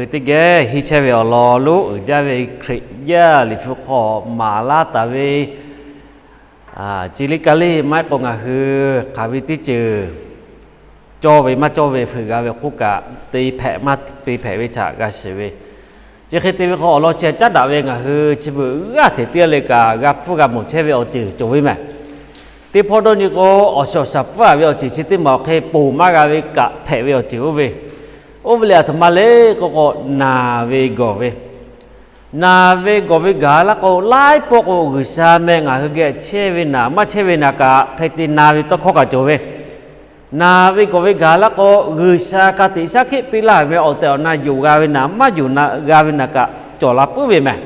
Teˇ geh henˇ chehˇ ve awˬ lawn lonˉ uiˍ jaˇ ve Hkriꞈ yaˇ Liꞈ hpu hk'aw maˍ laˇ taˍ ve, ciˍ liˇ ka liˇ maˇ heˆ k'o ngaˬ hui hk'aˬ ve teˇ ceuˬ cawˇ ve maˇ cawˇ ve hpeuꞈ g'a ve k'oˆ kaꞈ, te hpehꞈ maˇ te hpehꞈ ve htaꞈ g'a shiˍ ve. Chi hk'e te ve k'o, awˬ lawn chi caˉ daꞈ ve ngaˬ hui chi beuꞈ g'aˇ hteꞈ teˇ g'aˇ le kaꞈ g'a hpfuhˇ g'a mawˬ chehˇ ve awˬ ceuˬ cawˬ ve mehˬ. Teˇ hpawˇ dawˇ nyi k'o, awˬ shiˍ awˬ shaˍ hpfuhˇ a ve awˬ ceuˬ chi teˇ maˬ awˬ hk'e ponˬ maˇ g'a ve kaꞈ hpehꞈ ve awˬ ceuˬ oˇ ve. Oˇ ve lehˬ, aˬ htoꞈ ma le k'oˆ k'o, naˬ ve gawˬ ve, naˬ ve gawˬ ve gaˬ laˇ k'o, laiˉ pawˆ k'o G'uiˬsha meh ngaˬ hui geh chehˇ ve naˬ maˇ chehˇ ve naˬ kaꞈ hk'e te na ve tawˇ hkawˇ kaꞈ cawˬ ve. Naˬ ve gawˬ ve gaˬ laˇ k'o, G'uiˬsha ka tiꞈ shaˉ hkiˆ piˇ laˇ ve awˬ tehˬ awˬ na yonˍ g'a ve naˬ maˇ yonˍ g'a ve naˬ kaꞈ cawˬ la puiˉ ve mehˬ.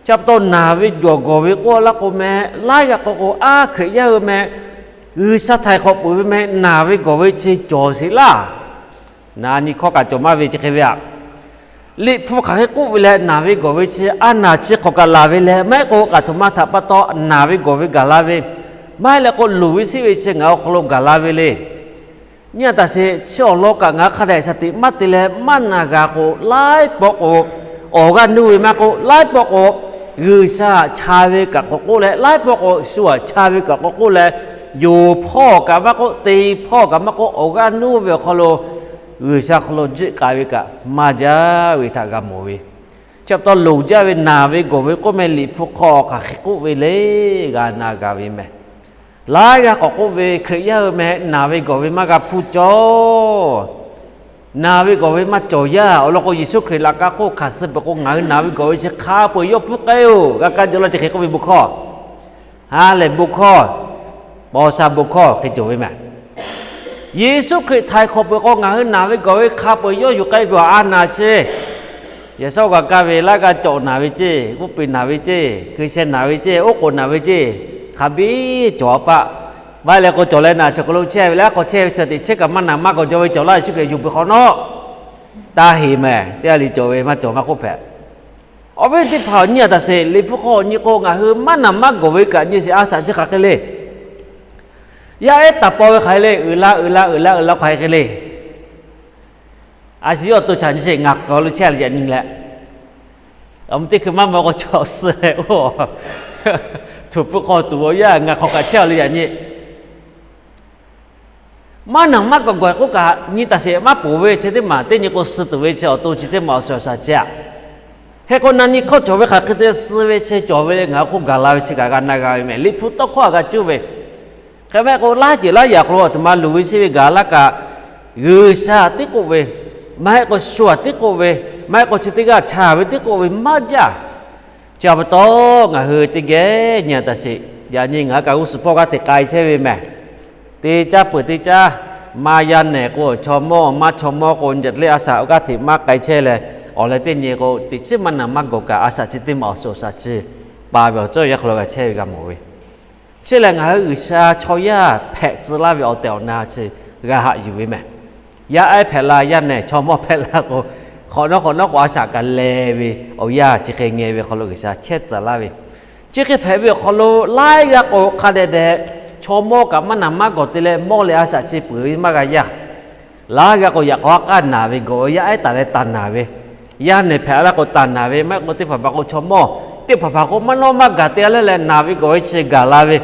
Chi pa taw naˬ ve gawˬ gawˬ ve k'oˆ laˇ k'o meh, laiˉ g'aˇ k'o k'o, aˉ, Hkriꞈ yaˇ hui meh, G'uiˬsha htaiˍ hk'awꞈ peuˬ ve meh, naˬ ve gawˬ ve chi cawˬ sheˍ laˇ. Na nyi hkawˇ kaꞈ cawˬ maˇ ve chi hk'e ve aꞈ. Liꞈ hpu hk'aˬ hk'e k'oˆ ve leh, naˬ ve gawˬ ve chi a naˬ chi hk'awꞈ kaꞈ laˬ ve leh, maˇ heˆ k'o kaꞈ htoꞈ ma htaꞈ pa taw naˬ ve gawˬ ve gaˬ la ve, maˇ heˆ leh k'o luˬ ve sheˆ ve chi ngaˬ hui awˬ hk'aw lo gaˬ la ve le. Nyi a taˍ sheˍ, chi awˬ lawn kaꞈ ngaˬ hui hk'a dehꞈ shaˍ tiꞈ maˇ te leh maˇ na g'a k'o, laiˉ pawˆ k'o awˬ g'aˇ nuˇ ve maˇ k'oˆ, laiˉ pawˆ k'o G'uiˬsha chaˇ ve kaꞈ k'awꞈ k'oˆ leh, laiˉ pawˆ k'o shu aꞈ chaˇ ve kaꞈ k'awꞈ k'oˆ leh, yonˍ hpawˇ kaꞈ maˇ k'oˆ, te hpawˇ kaꞈ maˇ k'oˆ, awˬ g'aˇ nuˇ ve awˬ hk'aw lo G'uiˬsha hk'aw lo jiˆ k'ai ve kaꞈ maˇ jaˇ ve htaꞈ g'a mawˬ ve. Chi pa taw loˍ jaˇ ve naˬ ve gawˬ ve k'oˆ meh, Liꞈ hpu hk'aw hk'aˬ hk'e k'oˆ ve le, g'a na g'a ve meh. Laiˉ g'aˇ k'awꞈ k'oˆ ve, Hkriꞈ yaˇ hui meh naˬ ve gawˬ ve maˇ g'a hpuˇ cawˇ. Naˬ ve gawˬ ve maˇ cawˬ yaˇ. Awˬ lawn k'o, Yeˍsuˆ Hkriꞈ laꞈ ka hk'oˆ hkanˍ suh peuˬ k'o, ngaˬ hui naˬ ve gawˬ ve chi hk'a peu-eˬ yawˇ hpuˇ k'ai-oˬ, g'a kaˇ jaw laˇ chi hk'e k'oˆ ve bon hkawˇ, ha lehˬ bon hkawˇ, paw sha bon hkawˇ hk'e cawˬ ve meh. Yeˍsuˆ Hkriꞈ htaiˍ hk'awꞈ peuˬ k'o, ngaˬ hui naˬ ve gawˬ ve hk'a peu-eˬ yawˇ yuˬ k'ai peuˬ a naˬ chi. Yaꞈ shawˉ g'a kaˇ ve laiˉ g'aˇ cawꞈ naˬ ve ceˇ, g'oˇ peꞈ naˬ ve ceˇ, hkui sheh naˬ ve ceˇ, oˉ k'oˍ naˬ ve ceˇ, hk'a biˇ cawˬ a paˆ. Maˇ heˆ leh k'o cawˬ leh naˬ chaw hk'aw lo chehˇ ve leh, a k'aw chehˇ ve chaw teꞈ chehˇ kaꞈ maˇ naˬ maˇ gawˬ jaw ve cawˬ laˇ, Yeˍsuˆ Hkriꞈ yuˬ peuˬ hk'awꞈ nawˉ, taˇ heˍ mehˍ. Teˇ g'aˇ le cawˬ ve maˇ cawˬ maˇ k'oˆ hpehꞈ. Awˬ viˉ teˇ hpaˍ awˬ nyi a taˍ sheˍ, Liꞈ hpu hk'aw awˬ nyi k'o, ngaˬ hui maˇ naˬ maˇ gawˬ ve kaꞈ nyi sheˍ, a shaꞈ chi hk'aˬ hk'e le. Yaˇ ehˉ taˍ paw ve hk'aˬ hk'e le, uiˍ la uiˍ la uiˍ la uiˍ la hk'aˬ hk'e le. A shu yawˇ awˬ to chaꞈ nyi sheˍ, ngaˬ hk'aw lo chehˇ a le yaꞈ nyi leh, awˬ meh teˇ hkui maˇ maw k'o chaw suh leh oˇ, tuˍ pui hk'aw tuˍ awˬ yaˇ ngaˬ hk'aw kaꞈ chehˇ a le yaꞈ nyi. Maˇ naˬ maˇ gawˬ gawˬ k'oˆ kaꞈ nyi taˍ sheˍ, maˇ poˬ ve chi teˇ maˬ teˇ nyi k'o suh tuˬ ve chi awˬ to chi teˇ maˬ awˬ shiˍ awˬ shaˍ chehˇ a. Hk'e k'o na nyi hkawˇ cawˬ ve hk'aˬ hk'e te suh ve chi cawˬ ve le, ngaˬ hui hk'oˆ gaˬ la ve chi kaꞈ g'a na g'a ve meh. Liꞈ hpu tawˇ hkawˇ a g'a cuˇ ve, hk'e maˇ heˆ k'o laiˉ ceuˬ laiˉ yaꞈ hk'aw lo aˬ htoꞈ ma luˬ ve sheˆ ve gaˬ laˇ kaꞈ, G'uiˬsha tiˉ k'oˆ ve, maˇ heˆ k'o shu aꞈ tiˉ k'oˆ ve, maˇ heˆ k'o chi teˇ g'aˇ chaˍ ve tiˉ k'oˆ ve maˇ jaˇ. Chi pa taw ngaˬ hui teˇ geh nyi a taˍ sheˍ. Yaꞈ nyi ngaˬ hui kaꞈ g'uˇ suhˍ hpawˇ g'aˇ hteꞈ k'ai chehˇ ve meh. Teˇ caˉ peuˬ teˇ caˉ, maˇ yaˇ nehˬ k'o chaw mawˇ, maˇ chaw mawˇ k'o nyi ca leh a shaꞈ g'aˇ hteꞈ maˇ k'ai chehˇ leh, awˬ leh teˇ nyi k'o teꞈ chiˉ maˇ naˬ maˇ gawˬ kaꞈ a shaꞈ chi teˇ maˬ awˬ shiˍ awˬ shaˍ chi pa ve awˬ ceuˬ yaˇ hk'aw lo g'a chehˇ ve g'a mawˬ ve. Chi lehˬ ngaˬ hui G'uiˬsha chaw yaˇ hpehꞈ tcuh laˇ ve awˬ tehˬ awˬ na chi g'a haꞈ yuˬ ve meh. Yaˇ ehˉ hpehꞈ la, yaˇ nehˬ chaw mawˇ hpehꞈ la k'o, hk'awꞈ nawˉ hk'awꞈ nawˉ k'o a shaꞈ kaꞈ leh ve awˬ yanˇ chi hk'e ngeh ve hk'aw lo G'uiˬsha chehˇ tcuh laˇ ve. Chi hk'e hpehꞈ ve awˬ hk'aw lo laiˉ g'aˇ k'o hk'a dehꞈ dehꞈ chaw mawˇ kaꞈ maˇ naˬ maˇ gawˬ te leh mawˇ leh a shaꞈ chi peuˬ ve maˇ g'a yaˇ. Laiˉ g'aˇ k'o yaꞈ k'aw a k'aˉ naˬ ve gawˬ ve, yaˇ ehˉ taˍ leh taˍ naˬ ve, yaˇ nehˬ hpehꞈ a laˇ k'o taˍ naˬ ve, maˇ heˆ k'o teˇ hpaˍ hpaˍ k'o chaw mawˇ, teˇ hpaˍ hpaˍ k'o maˇ nawˉ maˇ gaˬ te a leh leh naˬ ve gawˬ ve chi gaˬ la ve.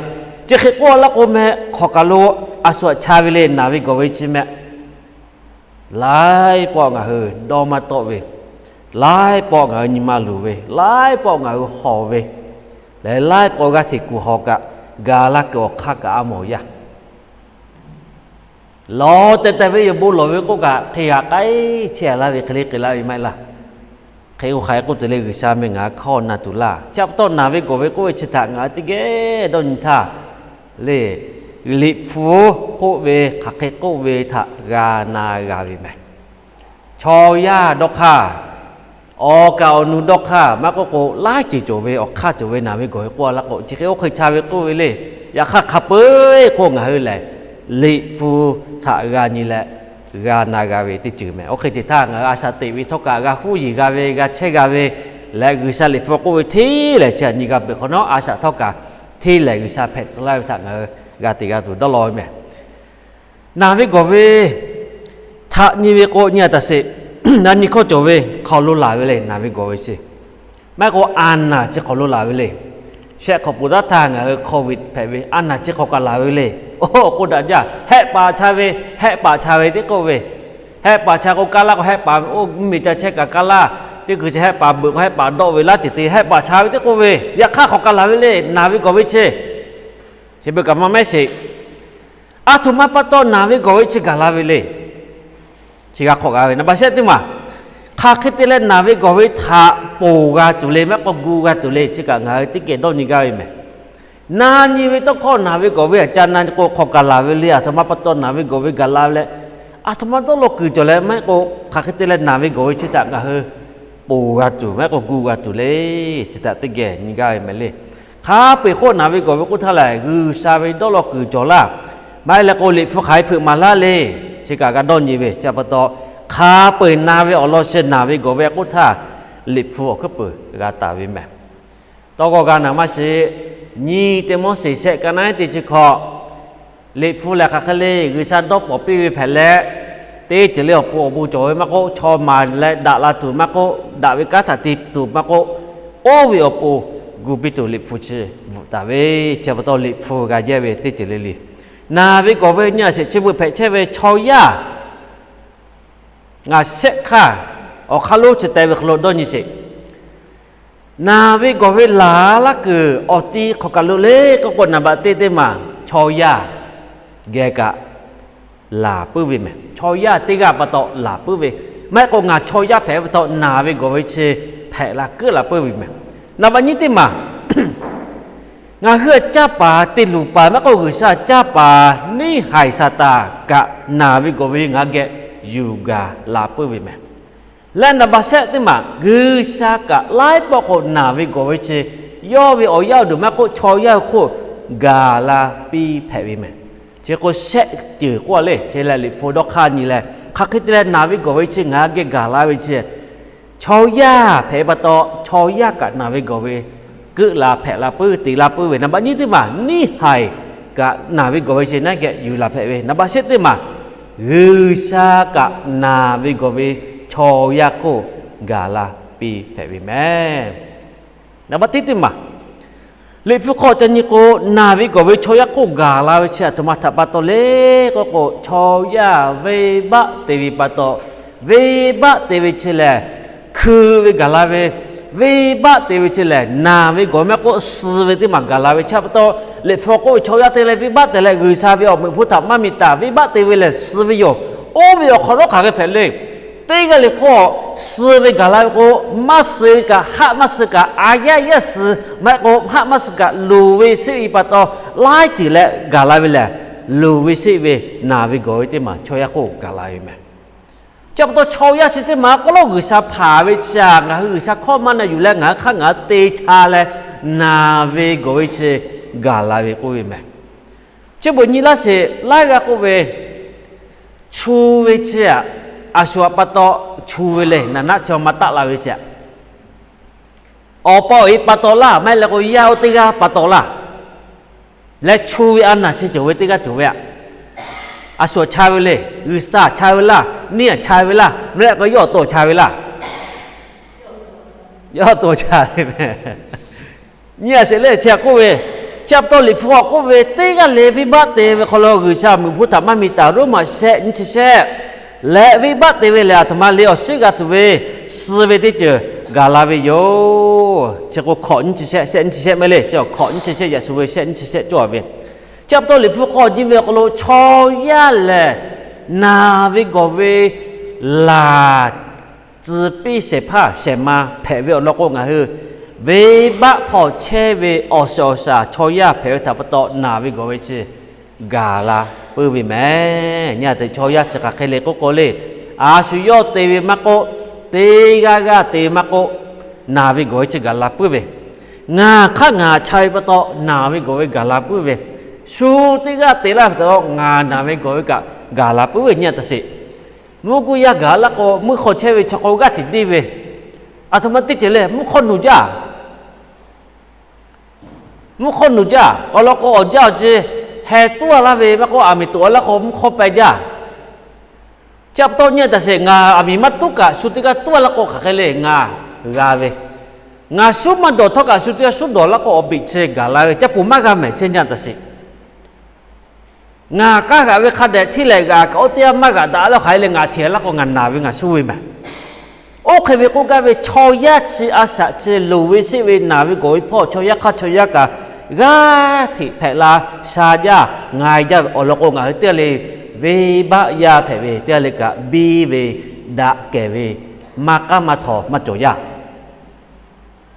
Chi hk'e k'oˆ a laˇ k'o meh, hk'aw kaˬ lo a shu aꞈ cha ve le naˬ ve gawˬ ve chi meh. Laiˉ pawˆ ngaˬ hui dawˇ maˇ tawˆ ve, laiˉ pawˆ ngaˬ hui nyi ma luˬ ve, laiˉ pawˆ ngaˬ hui hawˬ ve, leh laiˉ pawˆ g'aˇ hteꞈ kuˬ hawˬ kaꞈ, ga laˇ kuiˬ awˬ hk'aˇ kaꞈ a mawˬ yaˇ. Lawˬ tehˬ tehˬ ve yoˬ, bon lawˬ ve k'oˆ kaꞈ hk'e g'a k'ai chehˇ a laˇ ve hk'e le k'ai laˇ ve maˇ heˆ laˇ. Hk'e k'o hk'aˬ hk'e k'oˆ te le, G'uiˬsha meh ngaˬ hui hkawˇ na tuˬ laˇ. Chi pa taw naˬ ve gawˬ ve k'oˆ ve chi htaꞈ ngaˬ hui teˇ geh dawˇ nyi htaˇ le, Liꞈ hpu k'oˆ ve hk'aˬ hk'e k'oˆ ve htaꞈ g'a na g'a ve meh. Chaw yaˇ dawˇ hk'aˇ, awˬ kaˍ awˬ nu dawˇ hk'aˇ, maˇ k'oˆ k'o laiˉ ceuˬ cawˬ ve awˬ hk'aˇ cawˬ ve naˬ ve gawˬ ve k'oˆ a laˇ k'o, chi hk'e oˇ hk'e cha ve k'oˆ ve le. Yaꞈ hk'aˇ hk'a peu-eˬ k'o ngaˬ hui lehˬ, Liꞈ hpu htaꞈ g'a nyi leh g'a na g'a ve teˇ ceuˬ meh. Oˇ hk'e te htaˇ ngaˬ hui a shaꞈ teꞈ ve htawˇ kaꞈ g'a huˉ yeˬ g'a ve, g'a chehˇ g'a ve lehˬ, G'uiˬsha Liꞈ hpu k'oˆ ve hteˇ lehˬ chi aꞈ nyi g'a peuˬ hk'awꞈ nawˉ, a shaꞈ htawˇ kaꞈ hteˇ lehˬ G'uiˬsha hpehꞈ tcuh laˇ ve htaꞈ ngaˬ hui g'a teꞈ g'a tuˬ dawˇ law ve meh. Naˬ ve gawˬ ve htaꞈ nyi ve k'o nyi a taˍ sheˍ. A nyi hkawˇ cawˬ ve hk'aˬ lo laˬ ve le, naˬ ve gawˬ ve chi. Maˇ heˆ k'o a naˬ chi hk'aˬ lo laˬ ve le. Shehˆ hk'awꞈ poˬ taˉ htaˇ ngaˬ hui Covid hpehꞈ ve a naˬ chi hk'aw kaꞈ laˬ ve le. Oˇ k'oˆ daꞈ jaˇ, hehˆ paˍ cha ve, hehˆ paˍ cha ve teˇ k'oˆ ve, hehˆ paˍ cha k'o kaˇ laˇ k'o hehˆ paˍ oˇ mvuhˇmiˬ ca chehˇ kaꞈ kaˇ laˇ, teˇ hkui chi hehˆ paˍ beuꞈ k'o hehˆ paˍ dawˆ ve laˇ ceuˬ te hehˆ paˍ cha ve teˇ k'oˆ ve, yaꞈ hk'aˇ hk'aˬ kaꞈ laˬ ve le, naˬ ve gawˬ ve chi. Chi beuꞈ kaꞈ maˇ mehˉ sheˍ. A htoꞈ ma pa taw naˬ ve gawˬ ve chi gaˬ la ve le. Chi g'a hk'awꞈ g'a ve naˍ baꞈ shehˆ teˇ maˬ, hk'aˬ hk'e te leh naˬ ve gawˬ ve htaꞈ ponˬ g'a tuˬ le, maˇ heˆ k'o gu g'a tuˬ le, chi kaꞈ ngaˬ hui teˇ geh dawˇ nyi gaˇ ve mehˍ. Na nyi ve tawˇ hkawˇ naˬ ve gawˬ ve aꞈ ca na k'o hk'aˬ kaꞈ laˬ ve le, a htoꞈ ma pa taw naˬ ve gawˬ ve gaˬ la ve leh, a htoꞈ ma dawˇ law kuiˬ cawˬ leh maˇ heˆ k'o hk'aˬ hk'e te leh naˬ ve gawˬ ve chi htaꞈ ngaˬ hui ponˬ g'a tuˬ, maˇ heˆ k'o gu g'a tuˬ le, chi htaꞈ teˇ geh nyi gaˇ ve mehˍ le. Hk'a peu-eˬ hk'oˆ naˬ ve gawˬ ve k'oˆ htaˇ lehˬ, G'uiˬsha ve dawˇ law kuiˬ cawˬ laˇ. Maˇ heˆ leh k'o Liꞈ hpu hk'aˬ hk'e hpeuꞈ maˍ laˇ le. Chi kaꞈ g'a dawˇ nyi ve chi pa taw, hk'a peu-eˬ na ve awˬ lawn chi naˬ ve gawˬ ve k'oˆ htaˇ, Liꞈ hpu awˬ hkuiˉ peuˬ g'a taˍ ve mehˍ. Tawˇ g'awˇ g'a naˬ maˇ sheˍ. Nyi Tiˆmoˉseˍ shehˆ ka naˉ teˇ chi hkawꞈ, Liꞈ hpu lehˬ hk'aˬ hk'e le, G'uiˬsha dawˇ pawˍ piˇ ve hpehꞈ leh, teˇ ceuˬ le awˬ pon awˬ bon cawˬ ve maˇ k'oˆ, chaw maˍ leh daꞈ la tuˬ maˇ k'oˆ, daꞈ ve kanˉ htaꞈ te tuˬ maˇ k'oˆ, oˇ ve awˬ pon gu piˇ tuˬ Liꞈ hpu chi bvuhꞈ taˍ ve, chi pa taw Liꞈ hpu g'a jehˇ ve teˇ ceuˬ le le. Naˬ ve gawˬ ve nyi a sheˍ chi beuꞈ hpehꞈ chehˇ ve chaw yaˇ ngaˬ shehˆ hk'aˇ awˬ hk'aˇ lonˉ chi teh ve hk'aw lo dawˇ nyi sheˍ. Naˬ ve gawˬ ve laˬ laˇ kuiˬ awˬ ti hk'aˬ kaꞈ lo le k'oˆ k'o, naˍ baꞈ teˇ teˇ maˬ chaw yaˇ geh kaꞈ laˬ puiˉ ve mehˍ. Chaw yaˇ teˇ g'aˇ pa taw laˬ puiˉ ve. Maˇ heˆ k'o ngaˬ chaw yaˇ hpehꞈ ve pa taw naˬ ve gawˬ ve chi hpehꞈ la keuˆ la puiˉ ve mehˍ. Naˍ baꞈ nyiˇ teˇ maˬ, ngaˬ hui a caˇ paˍ te luˬ paˍ maˇ k'oˆ, G'uiˬsha caˇ paˍ neˇhaiˬ Saˍtanˍ kaꞈ naˬ ve gawˬ ve ngaˬ geh yuˬ gaˬ la puiˉ ve mehˍ. Leh naˍ baꞈ shehˆ teˇ maˬ, G'uiˬsha kaꞈ laiˉ pawˆ k'o naˬ ve gawˬ ve chi yawˇ ve awˬ yaˇ awˬ duˬ maˇ k'oˆ, chaw yaˇ hui hk'oˆ gaˬ la piˇ hpehꞈ ve mehˍ. Chi k'o shehˆ ceuˬ k'oˆ le, chi lehˬ Liꞈ hpu dawˇ hk'aˇ nyi leh, hk'aˬ hk'e te leh naˬ ve gawˬ ve chi ngaˬ geh gaˬ la ve chi, chaw yaˇ hpehꞈ pa taw, chaw yaˇ kaꞈ naˬ ve gawˬ ve keuˆ la hpehꞈ la puiˉ te la puiˉ ve. Naˍ baꞈ nyiˇ teˇ maˬ, neˇhaiˬ kaꞈ naˬ ve gawˬ ve chi naˉ geh yuˬ la hpehꞈ ve. Naˍ baꞈ shehˆ teˇ maˬ, G'uiˬsha kaꞈ naˬ ve gawˬ ve chaw yaˇ hk'oˆ gaˬ la piˇ hpehꞈ ve mehˍ. Naˍ baꞈ teˇ teˇ maˬ, Liꞈ hpu hk'aw ca nyi k'o, naˬ ve gawˬ ve chaw yaˇ hk'oˆ gaˬ la ve chi a htoꞈ ma htaꞈ pa taw le k'oˆ k'o, chaw yaˇ venˇbaˆ te ve pa taw, venˇbaˆ te ve chi lehˬ, hkui ve gaˬ la ve, venˇbaˆ te ve chi lehˬ, naˬ ve gawˬ maˇ k'oˆ, suh ve teˇ maˬ gaˬ la ve chi pa taw, Liꞈ hpu k'oˆ ve chaw yaˇ te leh venˇbaˆ te leh G'uiˬsha ve awˬ meꞈ awˬ hponˇ htaꞈ maˇ mi taˍ, venˇbaˆ te ve lehˬ suh ve yoˬ. Oˇ ve awˬ hk'awꞈ nawˉ hk'aˬ hk'e hpehꞈ le. Teˇ g'aˇ le hk'oˆ suh ve gaˬ la ve k'o, maˇ suh ve kaꞈ, haˆ maˇ suh kaꞈ, a yaˇ yaˇ suh maˇ heˆ k'o, haˆ maˇ suh kaꞈ, loˍ ve sheˆ ve pa taw, laiˉ ceuˬ leh gaˬ la ve lehˬ, loˍ ve sheˆ ve naˬ ve gawˬ ve teˇ maˬ chaw yaˇ hk'oˆ gaˬ la ve mehˍ. Chi pa taw chaw yaˇ chi teˇ maˬ k'oˆ lo G'uiˬsha hpanˍ ve chi a, ngaˬ hui G'uiˬsha hkawˇ maˇ na yuˬ leh ngaˬ hui hk'aˇ ngaˬ hui te cha leh, naˬ ve gawˬ ve chi gaˬ la ve k'oˆ ve mehˍ. Chi beuꞈ nyi laˇ sheˍ, laiˉ g'aˇ k'oˆ ve, chu ve chi a, a shu a pa taw chu ve le, naˍ naˆ chaw maˇ taˆ la ve chi a, awˬ pa awˬ e pa taw laˇ, maˇ heˆ leh k'o yaˇ oˇ teˇ g'aˇ pa taw laˇ. Leh chu ve a naˬ chi cawˬ ve teˇ g'aˇ cawˬ ve a, a shu a cha ve le, G'uiˬsha cha ve laˇ, neˇ a cha ve laˇ, maˇ heˆ leh k'o yawˇ awˬ to cha ve laˇ. Yawˇ awˬ to cha ve mehˍ. Nyi a sheˍ le chi a k'oˆ ve, chi pa taw Liꞈ hpu a k'oˆ ve, teˇ g'aˇ le venˇbaˆ te ve hk'aw lo G'uiˬsha awˬ meꞈ awˬ hponˇ htaꞈ maˇ mi taˍ, Roˉmaꞈ shehˆ nyiˇ chi shehˆ leh, venˇbaˆ te ve lehˬ a htoꞈ ma le awˬ shiˉ g'a tuˬ ve, suh ve teˇ ceuˬ gaˬ la ve yoˬ. Chi k'o hkawꞈ nyiˇ chi shehˆ, shehˆ nyiˇ chi shehˆ maˇ le, chi hkawꞈ nyiˇ chi shehˆ yaꞈ shu ve shehˆ nyiˇ chi shehˆ cawˬ ve. Chi pa taw Liꞈ hpu hk'aw nyi ve awˬ hk'aw lo chaw yaˇ lehˬ, naˬ ve gawˬ ve laˬ tcuh piˇ shehˍ hpaˇ shehˍ ma hpehꞈ ve awˬ lawn k'o, ngaˬ hui venˇbaˆ hk'aw chehˇ ve awˬ shiˍ awˬ shaˍ chaw yaˇ hpehꞈ ve htaꞈ pa taw naˬ ve gawˬ ve chi gaˬ la puiˉ ve mehˍ. Nyi a teꞈ chaw yaˇ chi hk'aˬ hk'e le k'oˆ k'o le, a shu yawˇ te ve maˇ k'oˆ, teˇ g'aˇ g'aˇ te ve maˇ k'oˆ, naˬ ve gawˬ ve chi gaˬ la puiˉ ve. Ngaˬ hk'aˇ ngaˬ cha ve pa taw naˬ ve gawˬ ve gaˬ la puiˉ ve. Shu teˇ g'aˇ te laˇ ve htaꞈ ngaˬ naˬ ve gawˬ ve kaꞈ gaˬ la puiˉ ve nyi a taꞈ sheˍ. Mvuhˇ guˇ yaˇ gaˬ laˇ k'o, mvuhˇ hk'aw chehˇ ve chaw k'o g'aˇ tiꞈ deˇ ve, a htoꞈ ma teˇ ceuˬ le mvuhˇ hk'aw nuˬ jaˇ. Mvuhˇ hk'aw nuˬ jaˇ. Awˬ lawn k'o, awˬ jaˇ awˬ ce heh tuˉ a laˇ ve maˇ k'oˆ, aˬ miˍ toꞈ a laˇ k'o mvuhˇ hk'aw peh jaˇ. Chi pa taw nyi a taꞈ sheˍ, ngaˬ aˬ miˍ maˇ tuˉ kaꞈ shu teˇ g'aˇ tuˉ a laˇ k'o hk'aˬ hk'e le ngaˬ g'a ve, ngaˬ shuˉ maˇ dawˬ htawˇ kaꞈ shu teˇ g'aˇ shuˉ dawˬ laˇ k'o awˬ beꞈ chi gaˬ la ve, ca poˬ maˇ g'a mehˍ chehˇ nyi a taꞈ sheˍ. Ngaˬ k'aˇ g'aꞈ ve hk'a dehꞈ hteˇ lehˍ g'aꞈ kaꞈ oˇ teˇ g'aˇ maˇ g'aꞈ daꞈ lawˇ hk'aˬ hk'e le ngaˬ hteꞈ laˇ k'o ngaˬ naˬ ve ngaˬ shuˉ ve mehˍ. Oˇ hk'e ve k'oˆ gaˇ ve chaw yaˇ chi a shaꞈ chi loˍ ve sheˆ ve naˬ ve gawˬ ve hpawˇ chaw yaˇ hk'aˇ chaw yaˇ kaꞈ g'aˇ hteꞈ hpehꞈ la sha jaˇ nga jaˇ ve awˬ lawn k'o ngaˬ hui teˇ g'aˇ le venˇbaˆ yaˇ hpehꞈ ve teˇ g'aˇ le kaꞈ biˇ ve daꞈ kehˬ ve maˇ k'aˉ maˇ htaw maˇ cawˬ yaˇ.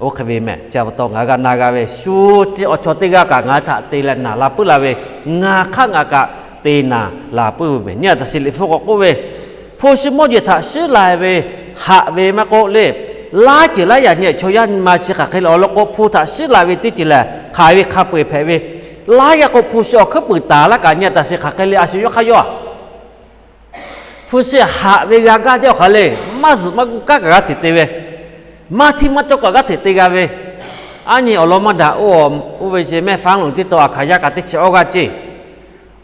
Oˇ hk'e ve mehˍ. Chi pa taw ngaˬ hui g'a na g'a ve shu teˇ awˬ chaw teˇ g'aˇ kaꞈ ngaˬ hui htaꞈ te leh naˬ la puiˉ la ve, ngaˬ hk'aˇ ngaˬ kaꞈ te naˬ la puiˉ ve mehˍ. Nyi a taꞈ sheˍ, Liꞈ hpu k'awꞈ k'oˆ ve, hpu shi mawˇ jeˬ htaꞈ shiˉ la ve haꞈ ve maˇ k'oˆ le, laiˉ ceuˬ laiˉ yaꞈ nyi chaw yaˇ nyi ma chi hk'aˬ hk'e le awˬ lawn k'o hpu htaꞈ shiˉ la ve teˇ ceuˬ lehˬ haiˬ ve hk'a peu-eˬ hpehꞈ ve, laiˉ g'aˇ k'o hpu shi awˬ hkuiˉ puiˍ taˍ laˇ kaꞈ nyi a taꞈ sheˍ hk'aˬ hk'e le a shu yawˇ hk'aˇ yawˇ a hpu shi haꞈ ve g'a gaˇ jaˇ awˬ hk'aˬ le, maˇ zuhꞈ maˇ gu kaˉ kaꞈ g'aˇ hteꞈ te ve, maˇ htiˇ maˇ cawˇ kaꞈ g'aˇ hteꞈ te g'a ve, aˉ nyi awˬ lawn maˇ daꞈ, oˇ ve chi mehˇ faˉ lonˍ teˇ taw a hkaˍ yaˇ kaꞈ teˇ chi awˇ g'aˇ ceˇ,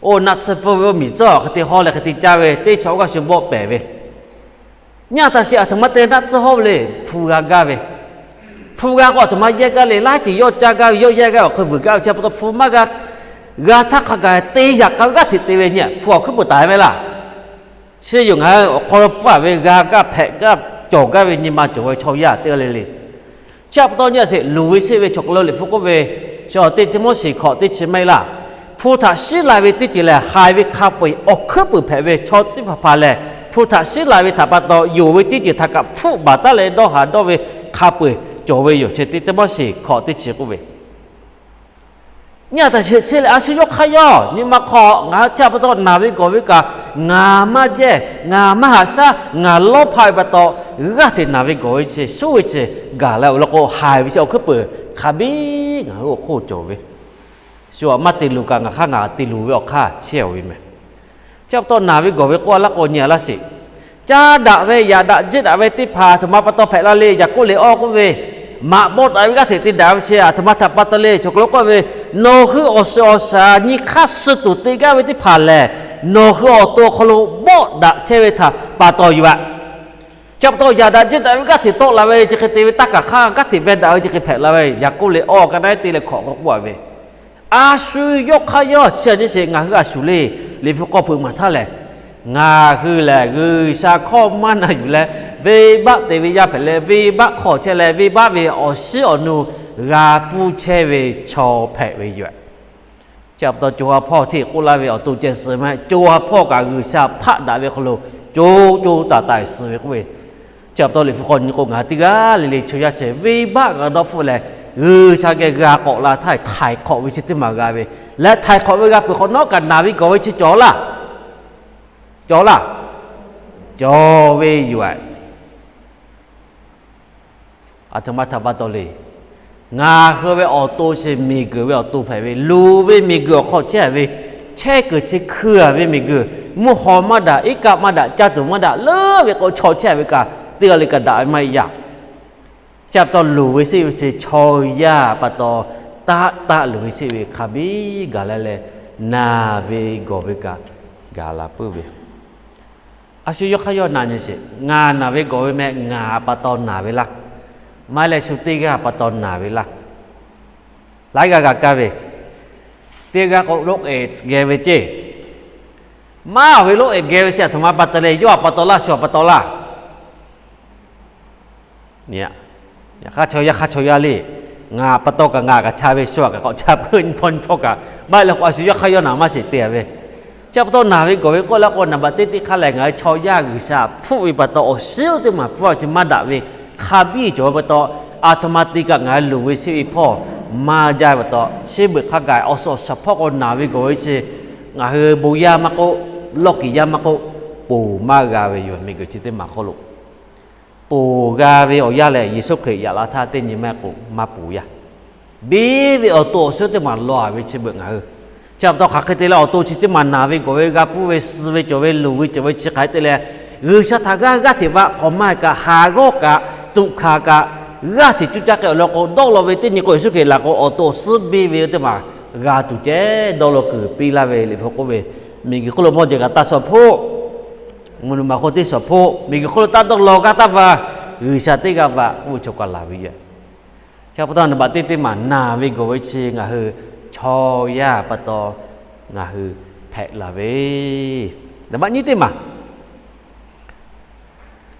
oˇ naˆ tsuhˇ pfuhˇ ve oˇ miˬ tcuhˉ awˬ hk'e te hawˇ leh hk'e te caˇ ve teˇ chi awˇ g'aˇ shu bawˆ pehˍ ve, nyi a taꞈ sheˍ, aˬ htoꞈ ma te naˆ tsuhˇ hawˇ ve le, hpu g'a gaˇ ve, hpu g'a k'o aˬ htoꞈ ma yehˇ gaˇ le, laiˉ ceuˬ yawˇ caˇ gaˇ ve yawˇ yehˇ gaˇ awˬ hk'e vuiˬ gaˇ ve chi pa taw hpu maˇ g'a, g'a htaˇ hk'a gaˬ te yaꞈ k'a g'aˇ hteꞈ te ve nyi, hpu awˬ hkuiˉ puiˍ taˍ ve mehˍ laˇ. Chi yoˬ ngaˬ hui awˬ hk'aw lo pfuhˇ a ve g'a gaˇ hpehꞈ gaˇ cawˬ gaˇ ve nyi ma cawˬ ve chaw yaˇ teˇ g'aˇ le le. Chi pa taw nyi a sheˍ, loˍ ve sheˆ ve chaw k'aw lo Liꞈ hpu k'oˆ ve, chi teˇ Tiˆmoˉseˍ hkawꞈ teˇ chi maˇ heˆ laˇ. Hpu htaꞈ shiˉ la ve teˇ ceuˬ lehˬ haiˬ ve hk'a peu-eˬ awˬ hkuiˉ puiˍ hpehꞈ ve chaw teˇ hpaˍ hpaˍ lehˬ, hpu htaꞈ shiˉ la ve htaꞈ pa taw yonˍ ve teˇ ceuˬ htaꞈ kaꞈ hpfuhˆ baˬ taˉ leh dawˇ haˍ dawˇ ve hk'a peu-eˬ cawˬ ve yoˬ. Chi teˇ Tiˆmoˉseˍ hkawꞈ teˇ chi k'oˆ ve, nyi a taꞈ sheˍ, chi lehˬ a shu yawˇ hk'aˇ yawˇ nyi ma hk'aw ngaˬ hui chi pa taw naˬ ve gawˬ ve kaꞈ ngaˬ maˇ jehˇ, ngaˬ maˇ haꞈ shaˉ, ngaˬ lawˇ hpaˆ ve pa taw g'aˇ hteꞈ naˬ ve gawˬ ve chi shuˉ ve chi gaˬ la awˬ lawn k'o haiˬ ve chi awˬ hkuiˉ puiˍ hk'a biˇ ngaˬ hui awˬ hk'oˆ cawˬ ve, shu a maˇ te luˬ kaꞈ ngaˬ hk'aˇ ngaˬ te luˬ ve awˬ hk'aˇ chehˇ ve mehˍ. Chi pa taw naˬ ve gawˬ ve k'oˆ a laˇ k'o nyi a laˇ sheˍ. Caˇ daꞈ ve yaꞈ daꞈ jiˆ daꞈ ve teˇ hpaˍ aˬ htoꞈ ma pa taw hpehꞈ la le, Yaˍkoˆ liꞈ awˇ k'oˆ ve, maꞈ bawˆ taˍ ve g'aˇ hteꞈ te daꞈ ve chi aˬ htoꞈ ma htaꞈ pa taw le, chaw hk'aw lo k'oˆ ve, nawˬ hui awˬ suhˍ awˬ shaˍ nyi hk'aˇ suh tuˬ te gaˇ ve teˇ hpaˍ lehˬ, nawˬ hui awˬ to awˬ hk'aw lo bawˆ daꞈ chehˇ ve htaꞈ pa taw yoˬ aꞈ. Chi pa taw yaꞈ daꞈ jiˆ daꞈ ve g'aˇ hteꞈ tawˆ la ve chi hk'e te ve taˇ kaˬ hk'aˇ g'aˇ hteꞈ veh daꞈ ve chi hk'e hpehꞈ la ve, Yaˍkoˆ liꞈ awˇ ka naˉ te leh hkawꞈ k'awꞈ k'oˆ a ve, a shu yawˇ hk'aˇ yawˇ chi a nyi sheˍ ngaˬ hui a shu le, Liꞈ hpu k'awˇ hpeuꞈ maˬ htaˇ lehˬ, ngaˬ hui lehˬ G'uiˬsha hkawˇ maˇ na yuˬ leh, venˇbaˆ te ve yaˇ hpehꞈ leh, venˇbaˆ hk'aw chehˇ leh, venˇbaˆ ve awˬ shiˉ awˬ nu g'a pfuhˇ chehˇ ve chaw hpehꞈ ve yoˬ. Chi pa taw co ha hpawˇ hteˇ k'oˆ laˇ ve awˬ to ceh suh maˇ heˆ, co ha hpawˇ kaꞈ G'uiˬsha hpaˆ daꞈ ve hk'aw lo co co taiˍ taiˍ suh ve k'oˆ ve, chi pa taw Liꞈ hpu k'awꞈ nyi k'o ngaˬ hui teˇ g'aˇ le le chaw yaˇ ceh venˇbaˆ g'a dawˇ hpfuhˆ leh, G'uiˬsha geh g'a k'awꞈ la htaˇ htaiˍ hk'awꞈ ve chi teˇ maˬ g'a ve, leh htaiˍ hk'awꞈ ve g'a peuˬ hk'awꞈ nawˉ kaꞈ naˬ ve gawˬ ve chi cawˬ laˇ, cawˬ laˇ, cawˬ ve yoˬ. Aˬ htoꞈ ma htaꞈ pa taw le. Ngaˬ hui ve awˬ to chi miˬguiˬ ve awˬ to hpehꞈ ve, luˬ ve miˬguiˬ awˬ hk'aw chehˇ ve, chehˇ kuiˬ chi hkui a ve miˬguiˬ, mvuhˇ haw maˇ daꞈ, iˉ kaˆ maˇ daꞈ, caˇ tuˬ maˇ daꞈ leuˉ ve k'o chaw chehˇ ve kaꞈ teˇ g'aˇ le kaꞈ daꞈ ve maˇ heˆ yaˇ. Chi pa taw loˍ ve sheˆ ve chi chaw yaˇ pa taw, taˆ taˆ loˍ ve sheˆ ve hk'a biˇ gaˬ la leh, naˬ ve gawˬ ve kaꞈ gaˬ la puiˉ ve. A shu yawˇ hk'aˇ yawˇ naˬ nyi sheˍ, ngaˬ naˬ ve gawˬ ve meh ngaˬ pa taw naˬ ve laˇ, maˇ leh shu teˇ g'aˇ pa taw naˬ ve laˇ. Laiˉ g'aˇ g'a kaˇ ve, teˇ g'aˇ k'o loˆ eˍ geh ve ceˇ, maˇ ve loˆ eˍ geh ve chi aˬ htoꞈ ma pa taw le, yawˇ a pa taw laˇ, shu a pa taw laˇ. Yaꞈ hk'aˇ chaw yaˇ hk'aˇ chaw yaˇ le, ngaˬ pa taw kaꞈ ngaˬ kaꞈ cha ve, shu a kaꞈ k'awꞈ cha puiˉ nyi hpawˇ nyi hpawˇ kaꞈ maˇ heˆ leh k'o a shu yawˇ hk'aˇ yawˇ naˬ maˇ sheˍ te ve. Chi pa taw naˬ ve gawˬ ve k'oˆ laˇ k'o naˍ baꞈ teˇ teˇ hk'aˇ lehˬ ngaˬ hui chaw yaˇ G'uiˬsha hpfuhˆ ve pa taw awˬ shiˉ teˇ maˬ hpfuhˆ a chi maˇ daꞈ ve hk'a biˇ cawˬ ve pa taw, aˬ htoꞈ ma te kaꞈ ngaˬ hui luˬ ve sheˆ ve hpawˇ maˇ jaˇ ve pa taw, chi beuꞈ hk'a gaˬ awˬ suhˍ awˬ shaˍ hpawˇ k'o naˬ ve gawˬ ve chi ngaˬ hui bon yaˇ maˇ k'oˆ, lawˇ kiˍ yaˇ maˇ k'oˆ, ponˬ maˇ g'a ve yoˬ. Miˬguiˬ chi teˇ maˬ hk'oˆ lo ponˬ g'a ve awˬ yanˇ lehˬ Yeˍsuˆ Hkriꞈ yaꞈ la htaˇ teˇ nyi maˇ k'oˆ maˇ ponˬ yaˇ. Biˇ ve awˬ to awˬ suhˉ teˇ maˬ lawˬ a ve chi beuꞈ ngaˬ hui, chi pa taw hk'aˬ hk'e te leh awˬ to chi teˇ maˬ naˬ ve gawˬ ve g'a pfuhˇ ve suh ve cawˬ ve luˬ ve cawˬ ve chi hk'aˬ hk'e te leh, G'uiˬsha htaꞈ g'aˇ g'aˇ hteꞈ vaꞈ hk'awꞈ maˇ kaꞈ haˍ g'awˇ kaꞈ tuꞈ hkanˍ kaꞈ g'aˇ hteꞈ cuˇ caˇ k'ai awˬ lawn k'o dawˇ law ve teˇ nyi k'o Yeˍsuˆ Hkriꞈ laˬ k'o awˬ to awˬ suhˉ biˇ ve teˇ maˬ g'a tuˬ ceh dawˇ law kuiˬ piˇ laˇ ve Liꞈ hpu k'oˆ ve, miˬguiˬ hk'oˆ lo mawˇ jehˬ kaꞈ taˇ shaw hpoˆ Mvuhˇ naw ma hk'oˆ teˇ shawˍ hpoˆ, miˬguiˬ hk'oˆ lo taˇ dawˇ law gaˇ taˇ va, G'uiˬsha teˇ g'aˇ va k'oˆ ve chaw kaꞈ laˬ ve yoˬ. Chi pa taw naˍ baꞈ teˇ teˇ maˬ naˬ ve gawˬ ve chi ngaˬ hui chaw yaˇ pa taw ngaˬ hui hpehꞈ la ve. Naˍ baꞈ nyiˇ teˇ maˬ,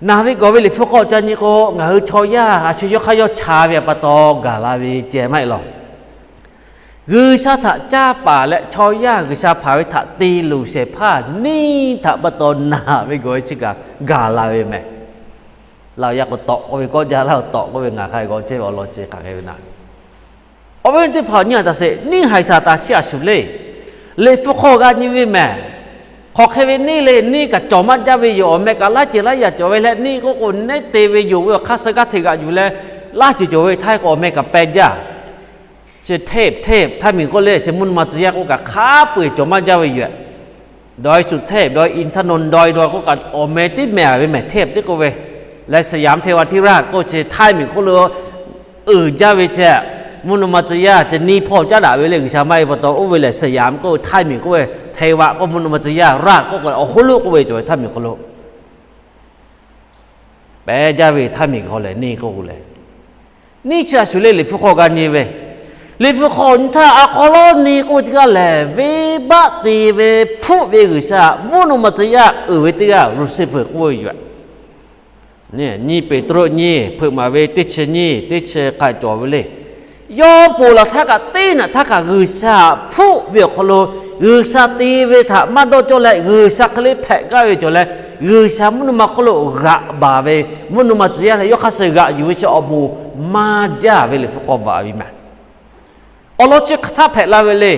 naˬ ve gawˬ ve Liꞈ hpu hk'aw ca nyi k'o, ngaˬ hui chaw yaˇ a shu yawˇ hk'aˇ yawˇ cha ve pa taw gaˬ la ve ceh maˇ heˆ law. G'uiˬsha htaꞈ caˇ paˍ leh chaw yaˇ G'uiˬsha hpanˍ ve htaꞈ te luˬ shehˍ hpaˇ neˇ htaꞈ pa taw naˬ ve gawˬ ve chi kaꞈ gaˬ la ve mehˬ. Laˇ yaˇ k'o tawꞈ k'oˆ ve, kawˆ jaˇ laˇ tawꞈ k'oˆ ve, ngaˬ hk'a gawˬ chehˇ ve awˬ lawn chi hk'aˬ hk'e ve naˍ. Awˬ viˉ teˇ hpaˍ nyi a taꞈ sheˍ, neˇ haiˬ Saˍtanˍ chi a shuˍ le. Liꞈ hpu hk'aw g'a nyi ve mehˬ. Hk'aˬ hk'e ve neˇ le, neˇ kaꞈ cawˬ maˇ jaˇ ve yoˬ. Awˬ meh kaꞈ laˇ ceuˬ laˇ yaꞈ cawˬ ve leh, neˇ k'oˆ k'o neˉ te ve yoˬ ve awˬ hk'aˇ suh g'aˇ hteꞈ g'aꞈ yuˬ leh, laˇ ceuˬ cawˬ ve htaˇ k'o awˬ meh kaꞈ peh jaˇ. Chi hteˇ hteˇ htaˇ miˬ k'oˆ le, chi mvuhˇ naw ma tcuh yaˇ k'oˆ kaꞈ hk'a peu-eˬ cawˬ maˇ jaˇ ve yoˬ. Dawˇ shu hteˇ dawˇ, internet dawˇ dawˇ k'oˆ kaꞈ awˬ meh teˇ mehˍ ve mehˬ hteˇ teˇ k'oˆ ve. Leh สยามเทวาธิราช k'oˆ chi htaˇ miˬ k'oˆ lo uiˍ jaˇ ve chi, mvuhˇ naw ma tcuh yaˇ chi neˇ hpawˇ caˉ daꞈ ve le, G'uiˬsha maˇ e pa taw oˇ ve lehˬ สยาม k'oˆ ve htaˇ miˬ k'oˆ ve, hteˇ vaꞈ k'oˆ mvuhˇ naw ma tcuh yaˇ, raˇ k'oˆ k'o awˬ hk'oˆ lo k'oˆ ve cawˬ ve htaˇ miˬ hk'oˆ lo pehˇ jaˇ ve htaˇ miˬ hk'aw lehˬ neˇ k'oˆ k'o lehˬ, neˇ chi a shuˍ le Liꞈ hpu hk'aw g'a nyi ve. Liꞈ hpu hk'aw nyi htaˇ a hk'aw lo neˇ k'oˆ ve teˇ g'aˇ lehˬ, venˇbaˆ te ve hpfuhˆ ve G'uiˬsha mvuhˇ naw ma tcuh yaˇ uiˍ ve teˇ g'aˇ Luˍsiˍfuˍ k'oˆ ve yoˬ. Nyi Peˍtruˆ nyi hpeuꞈ maˍ ve teˇ chi nyi teˇ chi k'ai cawˬ ve le. Yawˇ ponˬ laˬ htaˇ kaꞈ teˇ naꞈ htaˇ kaꞈ G'uiˬsha hpfuhˆ ve awˬ hk'aw lo, G'uiˬsha te ve htaꞈ maˇ dawˇ cawˇ leh G'uiˬsha hk'e le hpehꞈ gaˇ ve cawˬ leh, G'uiˬsha mvuhˇ naw ma hk'oˆ lo g'aꞈ baˬ ve, mvuhˇ naw ma tcuh yaˇ leh yawˇ hk'aˇ suh g'aꞈ yuˬ ve chi awˬ bon maˇ jaˇ ve Liꞈ hpu hk'aw vaꞈ ve mehˬ. Awˬ lawn chi hk'aˬ htaˇ hpehꞈ la ve le.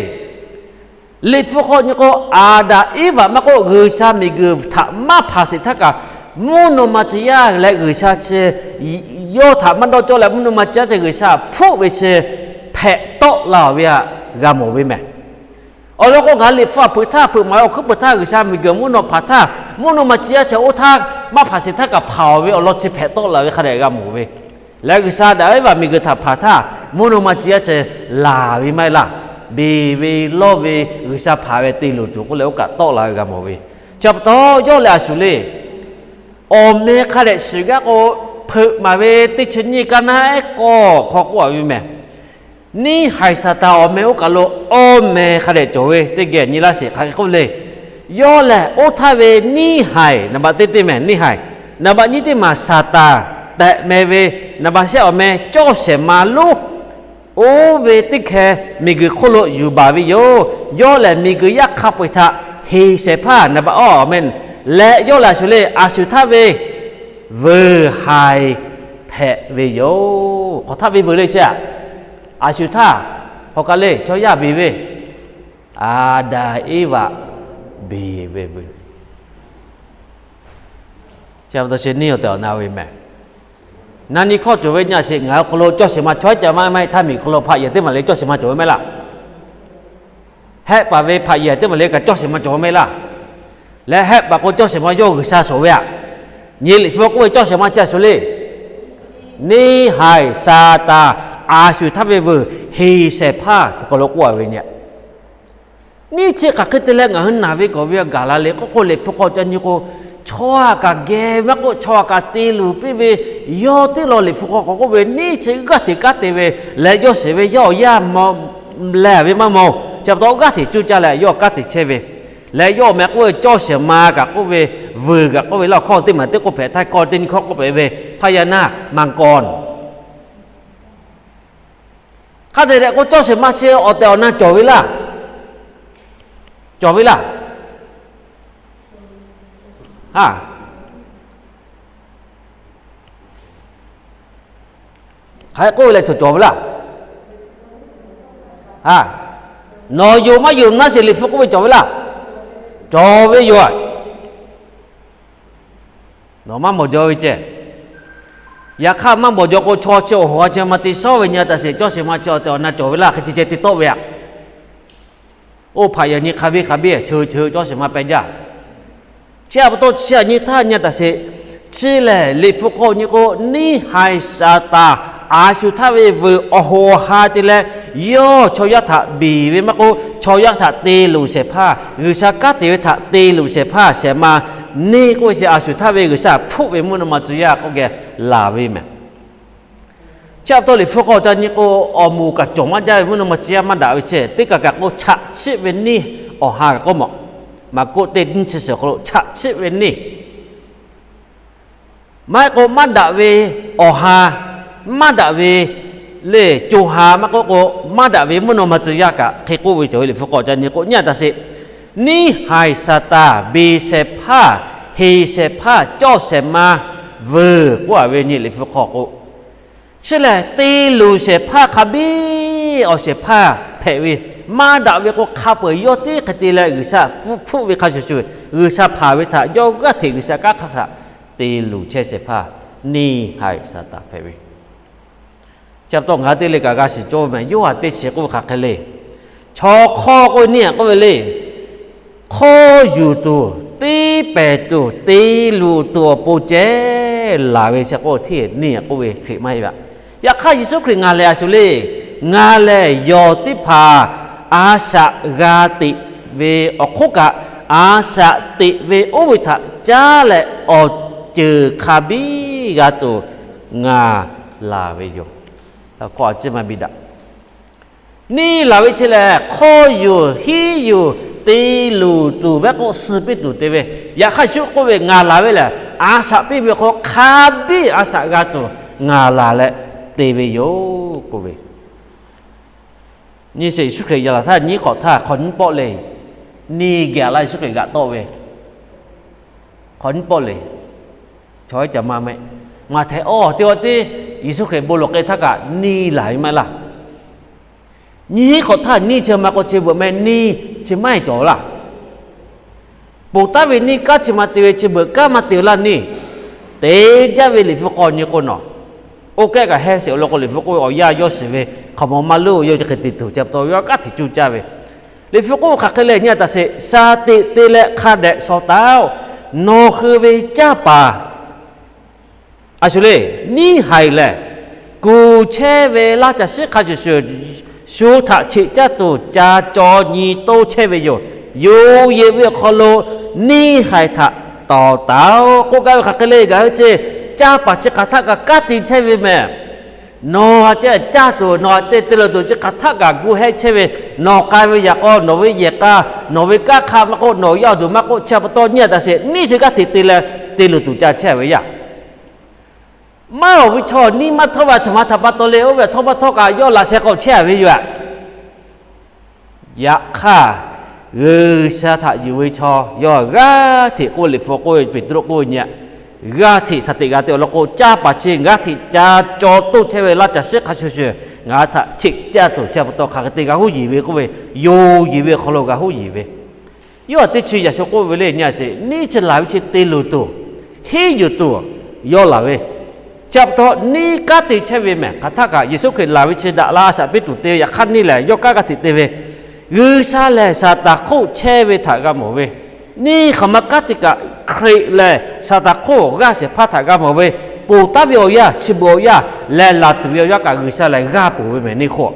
Liꞈ hpu hk'aw nyi k'o, Aˍdanˍ Eˇvaꞈ maˇ k'oˆ, G'uiˬsha miˬguiˬ htaꞈ maˇ hpanˍ sheˍ htaˇ kaꞈ, mvuhˇ naw ma tcuh yaˇ leh G'uiˬsha chi yawˇ htaꞈ maˇ dawˇ cawˇ leh mvuhˇ naw ma tcuh yaˇ chi G'uiˬsha hpfuhˆ ve chi hpehꞈ tawˆ la ve htaꞈ g'a mawˬ ve mehˬ. Awˬ lawn k'o, ngaˬ hui Liꞈ hpu htaꞈ hpeuꞈ htaˇ, hpeuꞈ maˍ ve awˬ hkuiˉ peuˬ htaˇ G'uiˬsha miˬguiˬ mvuhˇ naw hpanˍ htaˇ, mvuhˇ naw ma tcuh yaˇ chi oˇ htaˇ maˇ hpanˍ sheˍ htaˇ kaꞈ hpanˍ ve awˬ lawn chi hpehꞈ tawˆ la ve hk'a dehꞈ g'a mawˬ ve. Leh G'uiˬsha Aˍdanˍ Eˇvaꞈ miˬguiˬ htaꞈ hpanˍ htaˇ, mvuhˇ naw ma tcuh yaˇ chi laˬ ve maˇ heˆ laˇ. Beˬ ve lawˇ ve G'uiˬsha hpanˍ ve te luˬ tuˬ k'oˆ leh oˇ kaꞈ tawˆ la ve g'a mawˬ ve. Chi pa taw yawˇ leh a shuˍ le. Awˬ meh hk'a dehꞈ shiˍ gaˇ k'o, hpeuꞈ maˍ ve teˇ chi nyiˇ kaˇ naˉ ehˉ k'awˇ hk'aw k'oˆ a ve mehˬ. Neˇ haiˬ Saˍtanˍ awˬ meh oˇ kaˬ lo awˬ meh hk'a dehꞈ cawˬ ve teˇ geh nyi laˇ sheˍ hk'aˬ hk'e k'oˆ le. Yawˇ lehˬ oˇ htaˇ ve neˇ haiˬ naˍ baꞈ teˇ teˇ mehˬ neˇ haiˬ, naˍ baꞈ nyiˇ teˇ maˬ Saˍtanˍ tehꞈ meh ve, naˍ baꞈ shehˆ awˬ meh cawˇ shehˍ ma lonˉ, oˇ ve teˇ hkeh miˬguiˬ hk'oˆ lo yuˬ baˬ ve yoˬ. Yawˇ lehˬ miˬguiˬ yaˇ hk'a peu-eˬ htaꞈ heˍ shehˍ hpaˇ naˍ baꞈ awˇ awˬ meh leh, yawˇ lehˬ a shuˍ le, a shuˍ htaˇ ve vuiˬ haiˬ hpehꞈ ve yoˬ. Hk'aˬ htaˇ ve vuiˬ le chi a, a shuˍ htaˇ hk'aˬ kaꞈ le chaw yaˇ beˬ ve, Aˍdanˍ Eˇvaꞈ beˬ ve vuiˬ. Chi pa taw chi neˇ awˬ tehˬ awˬ na ve mehˬ. Na nyi hkawˇ cawˬ ve nyi sheˍ, ngaˬ hui hk'aw lo cawˇ shehˍ ma chaweh ca maˇ maˇ heˆ htaˇ miˬ hk'aw lo hpeuꞈ yehˬ teˇ maˬ le cawˇ shehˍ ma cawˬ ve maˇ heˆ laˇ. Hehˆ paˍ ve hpeuꞈ yehˬ teˇ maˬ le kaꞈ cawˇ shehˍ ma cawˬ ve maˇ heˆ laˇ. Leh hehˆ paˍ k'o cawˇ shehˍ ma yawˇ G'uiˬsha shawˍ ve aꞈ. Nyi Liꞈ hpu k'oˆ ve cawˇ shehˍ ma chi a shuˍ le. Neˇ haiˬ Saˍtanˍ a shuˍ htaˇ ve vuiˬ heˍ shehˍ hpaˇ hk'aw lo k'oˆ a ve nyi. Neˇ chi hk'aˬ hk'e te leh ngaˬ hui naˬ ve gawˬ ve gaˬ la le k'oˆ k'o, Liꞈ hpu hk'aw ca nyi k'o, chaw aꞈ kaꞈ geh maˇ k'oˆ, chaw aꞈ kaꞈ te luˬ piˇ ve, yawˇ teˇ lawn Liꞈ hpu hk'aw k'awꞈ k'oˆ ve, neˇ chi g'aˇ hteꞈ kanˉ te ve leh, yawˇ shiˍ ve yawˇ awˬ yanˇ leh ve maˇ mawˬ. Chi pa taw g'aˇ hteꞈ cuˇ caˇ leh yawˇ kanˉ te chehˇ ve, leh yawˇ awˬ meh k'oˆ ve cawˇ shehˍ ma kaꞈ k'oˆ ve, vuiˬ kaꞈ k'oˆ ve, laˇ hkawˇ teˇ maˬ teˇ k'oˆ hpehꞈ htaˇ kawˇ teˇ nyi hkawˇ k'oˆ peuˬ ve พญานาคมังกร Hk'a dehꞈ dehꞈ k'o cawˇ shehˍ ma chi awˬ tehˬ awˬ na cawˬ ve laˇ. Cawˬ ve laˇ. A, hk'aˬ hk'e k'oˆ ve leh cawˬ cawˬ ve laˇ. A, nawˬ yonˍ maˇ yonˍ naˉ sheˍ Liꞈ hpu k'oˆ ve cawˬ ve laˇ. Cawˬ ve yoˬ. Nawˬ maˇ mawˬ jaw ve ceh. Yaꞈ hk'aˇ maˇ mawˬ jaw k'o, chaw chi awˬ ha chi ma te shawˉ ve nyi a taꞈ sheˍ, cawˇ shehˍ ma chi awˬ tehˬ awˬ na cawˬ ve laˇ hk'e ceh ceh te tawˆ ve aꞈ. Oˇ hpaꞈ yaꞈ nyi hk'a biˇ hk'a biˇ cheu cheu cawˇ shehˍ ma peh jaˇ. Chi a pa taw chi aꞈ nyi htaˇ nyi a taꞈ sheˍ. Chi lehˬ Liꞈ hpu hk'aw nyi k'o, neˇ haiˬ Saˍtanˍ a shu htaˇ ve vuiˬ awˬ hoꞈ awˬ ha te leh, yawˇ chaw yaˇ htaꞈ beˬ ve maˇ k'oˆ, chaw yaˇ htaꞈ te luˬ shehˍ hpaˇ, G'uiˬsha kanˉ te ve htaꞈ te luˬ shehˍ hpaˇ shehˍ ma Neˇ k'oˆ ve chi a shuˍ htaˇ ve G'uiˬsha hpfuhˆ ve mvuhˇ naw ma tcuh yaˇ k'oˆ geh laˬ ve mehˍ. Chi pa taw Liꞈ hpu hk'aw ca nyi k'o, awˬ moˍ kaꞈ cawˬ maˇ jaˇ ve mvuhˇ naw ma tcuh yaˇ maˇ daꞈ ve chehˇ. Teˇ kaˬ kaꞈ k'o, chaꞈ chiˆ ve neˇ awˬ ha kaꞈ k'oˆ mawˬ. Maˍkuˆ teˇ nyiˇ chi suhˍ hk'aw lo chaꞈ chiˆ ve neˇ maˇ heˆ k'o, maˇ daꞈ ve awˬ ha, maˇ daꞈ ve le co ha maˇ k'oˆ k'o, maˇ daꞈ ve mvuhˇ naw ma tcuh yaˇ kaꞈ hk'e k'oˆ ve cawˬ ve Liꞈ hpu k'awꞈ ca nyi k'o, nyi a taꞈ sheˍ. Neˇhaiˬ Saˍtanˍ, Beˍsehˍhpaˇ, Heˍsehˍhpaˇ, cawˇ shehˍ ma vuiˬ k'oˆ a ve nyi Liꞈ hpu hk'aw k'o, chi lehˬ te luˬ shehˍ hpaˇ hk'a biˇ awˬ shehˍ hpaˇ hpehꞈ ve, maˇ daꞈ ve k'o hk'a peu-eˬ yawˇ tiˉ hk'e te leh G'uiˬsha hpfuhˆ ve hk'a shuˍ shuˍ, G'uiˬsha hpanˍ ve htaꞈ yawˇ g'aˇ hteꞈ G'uiˬsha kanˉ hk'aˇ htaꞈ te luˬ chehˇ shehˍ hpaˇ Neˇhaiˬ Saˍtanˍ hpehꞈ ve. Chi pa taw ngaˬ hui teˇ le kaꞈ g'a shiˍ cawˇ ve mehˍ. Yoˇhanˬ teˇ chi k'oˆ ve hk'aˬ hk'e le, chaw hk'awˇ k'oˆ ve neˇ haiˬ k'oˆ ve le, hk'awˇ yuˬ tuˬ, teˇ pehˍ tuˬ, te luˬ tuˬ awˬ pon ceh laˬ ve chi k'oˆ hteˇ neˇ haiˬ k'oˆ ve Hkriꞈ maˇ heˆ ve. Yaꞈ hk'aˇ Yeˍsuˆ Hkriꞈ ngaˬ lehˬ a shuˍ le, ngaˬ lehˬ yawˬ teˇ hpaˍ a shaꞈ g'a teꞈ ve awˬ hk'oˆ kaꞈ, a shaꞈ teꞈ ve oˇ ve htaꞈ caˉ leh awˬ ceuˬ hk'a biˇ g'a tuˬ ngaˬ laˬ ve yoˬ. Hk'aw a ciˉ maˇ biˇ daꞈ. Neˇ laˬ ve chi lehˬ, hk'awˇ yuˬ, hiˉ yuˬ, te luˬ tuˬ maˇ k'oˆ, suh piˇ tuˬ te ve. Yaꞈ hk'aˇ Yeˍsuˆ k'oˆ ve, ngaˬ laˬ ve lehˬ, a shaꞈ piˇ ve hk'aw hk'a biˇ a shaꞈ g'a tuˬ ngaˬ laˬ leh te ve yoˬ k'oˆ ve. Nyi sheˍ, Yeˍsuˆ Hkriꞈ yaꞈ laˬ htaˇ nyiˉ hk'awꞈ htaˇ hk'awꞈ nyiˉ pawˆ le, neˇ geh laˇ Yeˍsuˆ Hkriꞈ g'aꞈ tawˆ ve, hk'awꞈ nyiˉ pawˆ le, chaw ca maˇ mehˆ. Maꞈhtehˍ awˇ teˇ g'aˇ tiˉ Yeˍsuˆ Hkriꞈ bon lawˬ k'ai htaˇ kaꞈ neˇ laˬ ve maˇ heˆ laˇ. Nyiˉ hk'awꞈ htaˇ neˇ chi ma k'o chi beuꞈ meh neˇ chi maˇ heˆ cawˬ laˇ. Ponˬ taˍ ve neˇ kanˉ chi ma te ve chi beuꞈ kanˉ maˇ te laˇ neˇ. Te jaˇ ve Liꞈ hpu k'awꞈ nyi k'o nawˬ, oˇ kehˉ kaꞈ heh sheˍ awˬ lawn k'o Liꞈ hpu k'oˆ ve awˬ yanˇ yawˇ shiˍ ve hk'aˬ mawˬ maˇ leuˉ yawˇ chi hk'e te tuˬ chi pa taw yawˇ kanˉ hteꞈ cuˇ caˇ ve. Liꞈ hpu k'oˆ ve hk'aˬ hk'e le nyi a taꞈ sheˍ, shaˍ teꞈ te leh hk'a dehꞈ shawˍ taˍ-oˬ. Nawˬ hui ve canˇ paˍ a shuˍ le, neˇ haiˬ lehˬ, kuˬ chehˇ ve laˇ caˬ shiˉ hk'a shuˍ shuˍ, shu htaꞈ cheꞈ caˇ tuˬ ca caw nyi toˇ chehˇ ve yoˬ. Yoˬ yeˬ ve awˬ hk'aw lo neˇ haiˬ htaꞈ tawˍ taˍ-oˬ k'oˆ gaˇ ve hk'aˬ hk'e le. Ngaˬ hui chi canˇ paˍ chi hk'aˬ htaˆ kaꞈ kanˉ te chehˇ ve mehˍ. Nawˬ a ciˉ caˇ tuˬ, nawˬ a te te lo tuˬ chi hk'aˬ htaˆ kaꞈ gu hehˆ chehˇ ve, nawˬ k'ai ve yaꞈ k'aw nawˬ ve yehˬ k'a, nawˬ ve kanˉ hk'a maˇ k'oˆ, nawˬ yaˇ awˬ duˬ maˇ k'oˆ, chi pa taw nyi a taꞈ sheˍ, neˇ chi kanˉ hteꞈ te leh te lo tuˬ ca chehˇ ve yaˇ. Maˇ awˬ ve chaw neˇ maˇ htawˇ ve a htoꞈ ma htaꞈ pa taw le, oˇ ve a htawˇ maˇ htawˇ kaꞈ yawˇ laꞈ sheh k'awꞈ chehˇ a ve yoˬ aꞈ. Yaꞈ hk'aˇ, G'uiˬsha htaꞈ yuˬ ve chaw yawˇ g'aˇ hteꞈ k'oˆ, Liꞈ hpu k'oˆ ve Peˍtruˆ k'oˆ ve nyi, g'aˇ hteꞈ shaˍ teꞈ g'a te awˬ lawn k'o, canˇ paˍ chi g'aˇ hteꞈ ca caw toˇ chehˇ ve laˇ caˬ shiˉ hk'a shuˍ shuˍ ngaˬ htaꞈ cheꞈ caˇ tuˬ chi pa taw hk'aˬ hk'e te g'a huˉ yeˬ ve k'oˆ ve, yoˬ yeˬ ve awˬ hk'aw lo g'a huˉ yeˬ ve. Yawˇ teˇ chi yaꞈ shu k'oˆ ve le nyi a sheˍ, neˇ chi laˬ ve chi te luˬ tuˬ, henˉ yuˬ tuˬ yawˇ laˬ ve. Chi pa taw neˇ kanˉ te chehˇ ve mehˬ. Hk'aˬ htaˆ kaꞈ Yeˍsuˆ Hkriꞈ laˬ ve chi daꞈ la a shaꞈ piˇ tuˬ te ve, yaꞈ hk'aˇ neˇ lehˬ yawˇ kanˉ g'aˇ hteꞈ te ve. G'uiˬsha lehˬ Saˍtanˍ hk'oˆ chehˇ ve htaꞈ g'a mawˬ ve, neˇ hk'aˬ ma kanˉ te kaꞈ Hkriꞈ lehˬ Saˍtanˍ hk'oˆ g'aˇ shehˍ hpaˇ htaꞈ g'a mawˬ ve, ponˬ taˍ ve awˬ yanˇ, chi beuꞈ awˬ yanˇ, leh laˬ tuˬ ve awˬ yanˇ kaꞈ G'uiˬsha lehˬ g'aˇ peuˬ ve mehˬ neˇ hk'oˆ.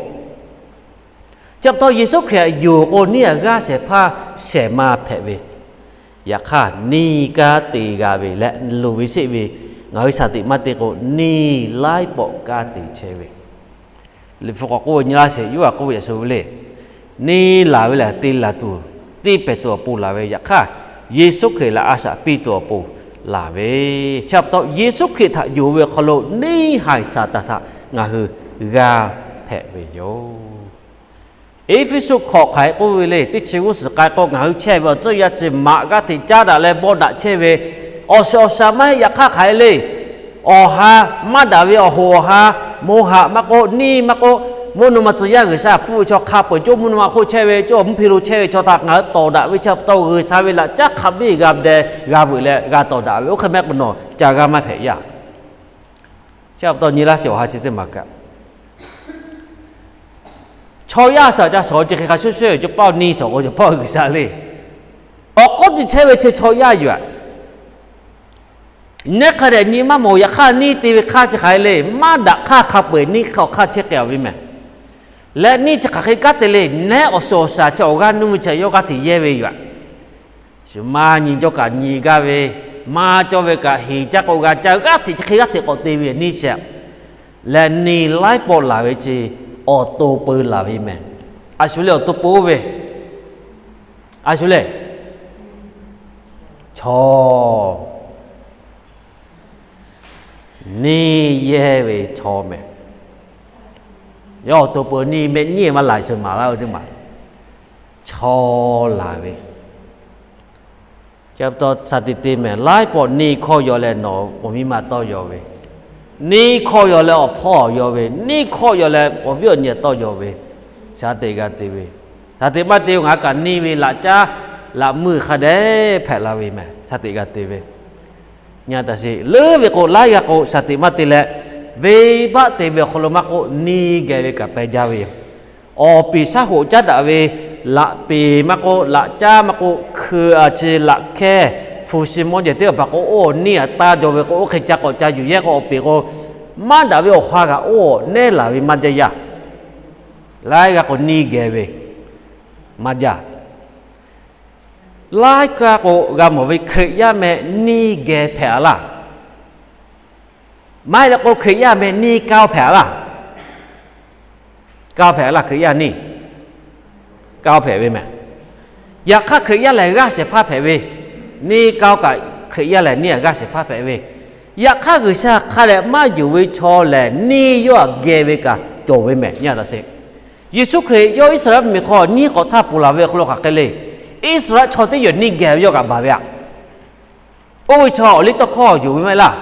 Chi pa taw Yeˍsuˆ Hkriꞈ yonˍ k'o neˇ htaꞈ g'aˇ shehˍ hpaˇ shehˍ ma hpehꞈ ve, yaꞈ hk'aˇ neˇ kanˉ te g'a ve leh loˍ ve sheˆ ve, ngaˬ hui shaˍ tiꞈ maˇ te k'o neˇ laiˉ pawˆ kanˉ te chehˇ ve. Liꞈ hpu k'awꞈ k'oˆ ve nyi laˇ sheˍ, Yoˇhanˬ k'oˆ ve yaꞈ shu ve le, neˇ laˬ ve lehˬ te laˬ tuˬ, teˇ pehˍ tuˬ awˬ pon laˬ ve, yaꞈ hk'aˇ Yeˍsuˆ Hkriꞈ lehˬ a shaꞈ piˇ tuˬ awˬ pon laˬ ve. Chi pa taw Yeˍsuˆ Hkriꞈ htaꞈ yonˍ ve awˬ hk'aw lo neˇ haiˬ Saˍtanˍ htaꞈ ngaˬ hui g'aˇ hpehꞈ ve yoˬ. Eˇfeˇsuꞈ hkawꞈ hk'aˬ hk'e k'oˆ ve le, teˇ chi g'uˇ suhˍ k'ai k'o ngaˬ hui chehˇ ve awˬ tcuhˇ yaˇ chi maꞈ g'aˇ hteꞈ caˉ daꞈ leh bawˆ daꞈ chehˇ ve, awˬ shiˍ awˬ shaˍ maˇ heˆ. Yaꞈ hk'aˇ hk'aˬ hk'e le, awˬ ha maˇ daꞈ ve awˬ hoꞈ awˬ ha, moˇ haꞈ maˇ k'oˆ, neˇ maˇ k'oˆ, mvuhˇ naw ma tcuh yaˇ G'uiˬsha hpfuhˆ ve chaw hk'a peu-eˬ cawˇ mvuhˇ naw ma hk'oˆ chehˇ ve, cawˇ mvuhˇ hpe lo chehˇ ve chaw htaꞈ ngaˬ hui tawˍ daꞈ ve chi pa taw G'uiˬsha ve laꞈ caˉ hk'a biˇ g'a deh g'a veuꞈ leh g'a tawˍ daꞈ ve. Oˇ hk'e mehˆ k'o nawˬ ca g'aˇ maˇ hpehꞈ yaˇ. Chi pa taw nyi laˇ sheˍ awˬ ha chi teˇ maˬ kaꞈ, chaw yaˇ shaˍ ca shawˍ chi hk'e hk'a shuˍ shuˍ cawˬ paˇ neˇ shawˍ k'o cawˬ paˇ G'uiˬsha le. Awˬ k'oˆ te chehˇ ve chi chaw yaˇ yoˬ aꞈ. Neˇ hk'a dehꞈ nyi maˇ mawˬ, yaꞈ hk'aˇ neˇ te ve hk'aˇ chi hk'aˬ hk'e le, maˇ daꞈ hk'aˇ hk'a peu-eˬ neˇ hk'aˇ awˬ hk'aˇ chehˇ k'ai ve mehˬ. Leh neˇ chi hk'aˬ hk'e kanˉ te le, nehˉ awˬ shiˍ awˬ shaˍ chi awˬ g'aˇ nuˇ ve chi yawˇ g'aˇ hteꞈ yehˇ ve yoˬ aꞈ. Maˇ nyi cawˇ kaꞈ nyi gaˇ ve, maˇ cawˇ ve kaꞈ heˍ caˇ k'o g'a caˇ, g'aˇ hteꞈ chi hk'e g'aˇ hteꞈ k'awꞈ te ve nyi shehˍ. Leh neˇ laiˉ pawˆ laˬ ve chi awˬ to peu laˬ ve mehˬ. A shu leh awˬ to peu oˇ ve, a shu leh chaw, neˇ yehˇ ve chaw mehˬ. Yawˇ awˬ to peu neˇ mehˆ nyiˉ maˇ laˬ shuˍ maˍ laˇ ve teˇ maˬ, chaw laˬ ve. Chi pa taw shaˍ tiꞈ te mehˬ, laiˉ pawˆ neˇ hkawˇ yaw leh nawˬ awˬ miˇ ma tawˇ yaw ve, neˇ hkawˇ yaw leh awˬ hpawˇ yaw ve, neˇ hkawˇ yaw leh awˬ viˉ awˬ nyi tawˇ yaw ve, shaˍ tiꞈ g'a te ve. Shaˍ tiꞈ maˇ te-o, ngaˬ kaꞈ neˇ ve laꞈ caˉ laꞈ meuˇ hk'a dehꞈ hpehꞈ la ve mehˬ, shaˍ tiꞈ g'a te ve. Nyi taˇ sheˍ, leuˉ ve k'o laiˉ g'aˇ k'o shaˍ tiꞈ maˇ te leh, venˇbaˆ te ve awˬ hk'aw lo maˇ k'oˆ, neˇ geh ve kaꞈ peh jaˇ ve yoˬ. Awˬ peˍ shaˉ hoꞈ caˉ daꞈ ve, laꞈ peˍ maˇ k'oˆ, laꞈ caˉ maˇ k'oˆ, hkui a chi laꞈ hkehˇ, hpu shi mawˇ jehˬ teˇ hpaˍ k'o, oˇ neˇ aꞈ taˇ jaw ve k'o, oˇ hk'e ca k'awꞈ ca yuˬ yehˇ k'o, awˬ peˍ k'o, maˇ daꞈ ve awˬ ha kaꞈ oˇ nehˉ laˬ ve maˇ jaˇ yaˇ. Laiˉ g'aˇ k'o neˇ geh ve maˇ jaˇ. Laiˉ g'aˇ k'o g'a mawˬ ve Hkriꞈ yaˇ meh neˇ geh hpehꞈ a laˇ. Maˇ heˆ leh k'o Hkriꞈ yaˇ meh neˇ kaˇ-oˆ hpehꞈ a laˇ. Kaˇ-oˆ hpehꞈ a laˇ, Hkriꞈ yaˇ neˇ kaˇ-oˆ hpehꞈ ve mehˬ. Yaꞈ hk'aˇ Hkriꞈ yaˇ lehˬ g'aˇ shehˍ hpaˇ hpehꞈ ve, neˇ kaˇ-oˆ kaꞈ Hkriꞈ yaˇ lehˬ neˇ g'aˇ shehˍ hpaˇ hpehꞈ ve. Yaꞈ hk'aˇ G'uiˬsha hk'a dehꞈ maˇ yonˍ ve chaw lehˬ, neˇ yawˇ htaꞈ geh ve kaꞈ cawˬ ve mehˬ. Nyi a taˇ sheˍ, Yeˍsuˆ Hkriꞈ yawˇ Iˉsaˍreˍlaˆ miˬ hk'aw nyiˇ k'awꞈ htaˇ ponˬ laˬ ve awˬ hk'aw lo hk'aˬ hk'e le, Iˉsaˍreˍlaˆ chaw teˇ yawˬ neˇ geh ve yawˇ kaꞈ baˬ ve aꞈ. Oˇ ve chaw awˬ liˇ tawˇ hkawˇ yonˍ ve maˇ heˆ laˇ.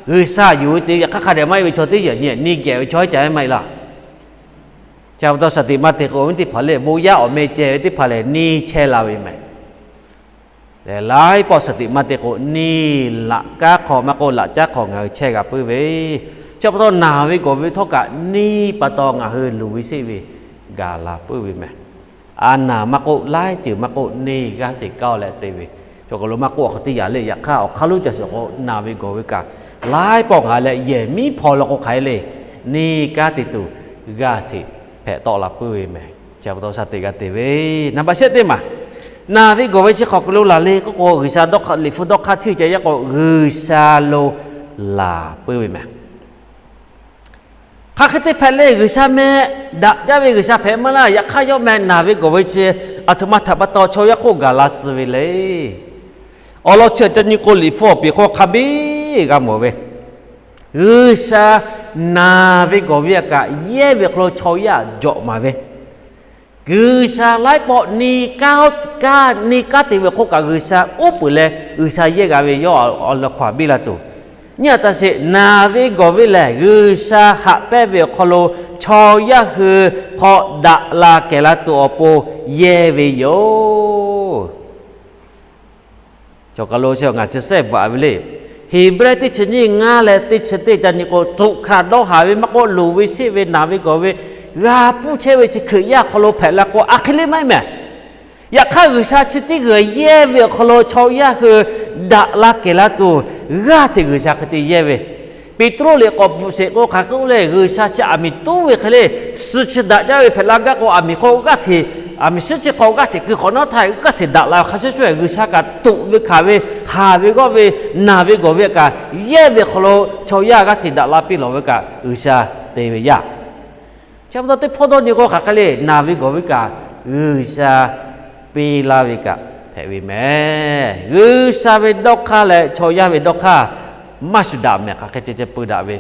G'uiˬsha yonˍ ve te yaꞈ hk'aˇ hk'a dehꞈ maˇ heˆ ve chaw teˇ yawˬ neˇ geh ve chaw heˉ ca ve maˇ heˆ laˇ. Chi pa taw shaˍ tiꞈ maˇ te k'o, awˬ viˉ teˇ hpaˍ lehˬ, bon yaˇ awˬ meh ceh ve teˇ hpaˍ lehˬ neˇ chehˇ la ve mehˬ. Lehˬ laiˉ pawˆ shaˍ tiꞈ maˇ te k'o, neˇ laꞈ kanˉ hk'aw maˇ k'oˆ, laꞈ caˉ hk'aw ngaˬ hui chehˇ g'a puiˉ ve. Chi pa taw naˬ ve gawˬ ve htawˇ kaꞈ neˇ pa taw ngaˬ hui luˬ ve sheˆ ve gaˬ la puiˉ ve mehˬ. A naˬ maˇ k'oˆ, laiˉ ceuˬ maˇ k'oˆ, neˇ g'aˇ hteꞈ kaˇ-oˆ leh te ve. Chaw kaˬ lo maˇ k'oˆ awˬ hk'aw teˇ yanˇ le, yaꞈ hk'aˇ awˬ hk'aˇ lonˉ ca shiˍ k'o, naˬ ve gawˬ ve kaꞈ laiˉ pawˆ ngaˬ leh yehˬ miˉ hpaw la k'o hk'aˬ hk'e le, neˇ kanˉ te tuˬ g'aˇ hteꞈ hpehꞈ tawˆ la puiˉ ve mehˬ. Chi pa taw shaˍ tiꞈ g'a te ve, naˍ baꞈ shehˆ teˇ maˬ, naˬ ve gawˬ ve chi hk'aˬ hk'e lo laˬ le k'oˆ k'o, G'uiˬsha dawˇ hk'aˇ, Liꞈ hpu dawˇ hk'aˇ hteˇ ca yaˇ k'o, G'uiˬsha lo laˬ puiˉ ve mehˬ. Hk'aˬ hk'e te hpehꞈ le, G'uiˬsha meh daꞈ jaˇ ve G'uiˬsha hpehꞈ maˇ laˇ. Yaꞈ hk'aˇ yawˇ meh naˬ ve gawˬ ve chi aˬ htoꞈ ma htaꞈ pa taw chaw yaˇ hk'oˆ gaˬ la tcuh ve le. Awˬ lawn chi aꞈ ca nyi k'o, Liꞈ hpu awˬ peˍ hk'aw hk'a biˇ g'a mawˬ ve, G'uiˬsha naˬ ve gawˬ ve aꞈ kaꞈ yehˇ ve hk'aw lo chaw yaˇ jawꞈ maˍ ve. G'uiˬsha laiˉ pawˆ neˇ kanˉ, neˇ kanˉ te ve hk'oˆ kaꞈ G'uiˬsha uˉ peunˍ leh G'uiˬsha yehˇ g'a ve yawˇ awˬ lawn hk'aw biˇ la tuˬ. Nyi a taˇ sheˍ, naˬ ve gawˬ ve lehˬ G'uiˬsha haꞈ pehnˇ ve awˬ hk'aw lo chaw yaˇ hui hk'aw daꞈ la kehˬ la tuˬ awˬ pon yehˇ ve yoˬ. Chaw kaˬ lo chi ngaˬ chi sehˉ bvuhꞈ ve le. Heˍbrehˇ teˇ chi nyiˇ ngaˇ leh teˇ chi teˇ ca nyi k'o, tuꞈ hkanˍ dawˇ haˍ ve maˇ k'oˆ, luˬ ve sheˆ ve naˬ ve gawˬ ve g'a pfuhˇ chehˇ ve chi Hkriꞈ yaˇ hk'aw lo hpehꞈ la k'o, a hk'e le maˇ heˆ mehˬ. Yaꞈ hk'aˇ G'uiˬsha chi teˇ g'uiˬ yehˇ ve awˬ hk'aw lo chaw yaˇ hui daꞈ la kehˬ la tuˬ g'aˇ hteꞈ G'uiˬsha hk'e te yehˇ ve. Peˍtruˆ liꞈ k'awꞈ bvuhꞈ sheˍ k'o, hk'aˬ hk'e k'oˆ le, G'uiˬsha chi aˬ miˍ tuˉ ve hk'e le, suh chi daꞈ jaˇ ve hpehꞈ la gaˇ k'o, aˬ miˍ hk'aw g'aˇ hteꞈ, aˬ miˍ shiˉ chi hk'aw g'aˇ hteꞈ keu hk'awꞈ nawˉ htaˇ g'aˇ hteꞈ daꞈ la ve hk'a shuˍ shuˍ, G'uiˬsha kaꞈ tuꞈ ve hkanˍ ve, haˍ ve g'awˇ ve, naˬ ve gawˬ ve kaꞈ yehˇ ve hk'aw lo chaw yaˇ g'aˇ hteꞈ daꞈ la piˇ lawˬ ve kaꞈ G'uiˬsha te ve yaˇ. Chi pa taw teˇ hpawˇ dawˇ nyi k'o, hk'aˬ hk'e le, naˬ ve gawˬ ve kaꞈ G'uiˬsha piˇ laˇ ve kaꞈ hpehꞈ ve mehˬ. G'uiˬsha ve dawˇ hk'aˇ leh chaw yaˇ ve dawˇ hk'aˇ maˇ shuˍ daꞈ mehˬ, hk'aˬ hk'e ceh ceh peu daꞈ ve.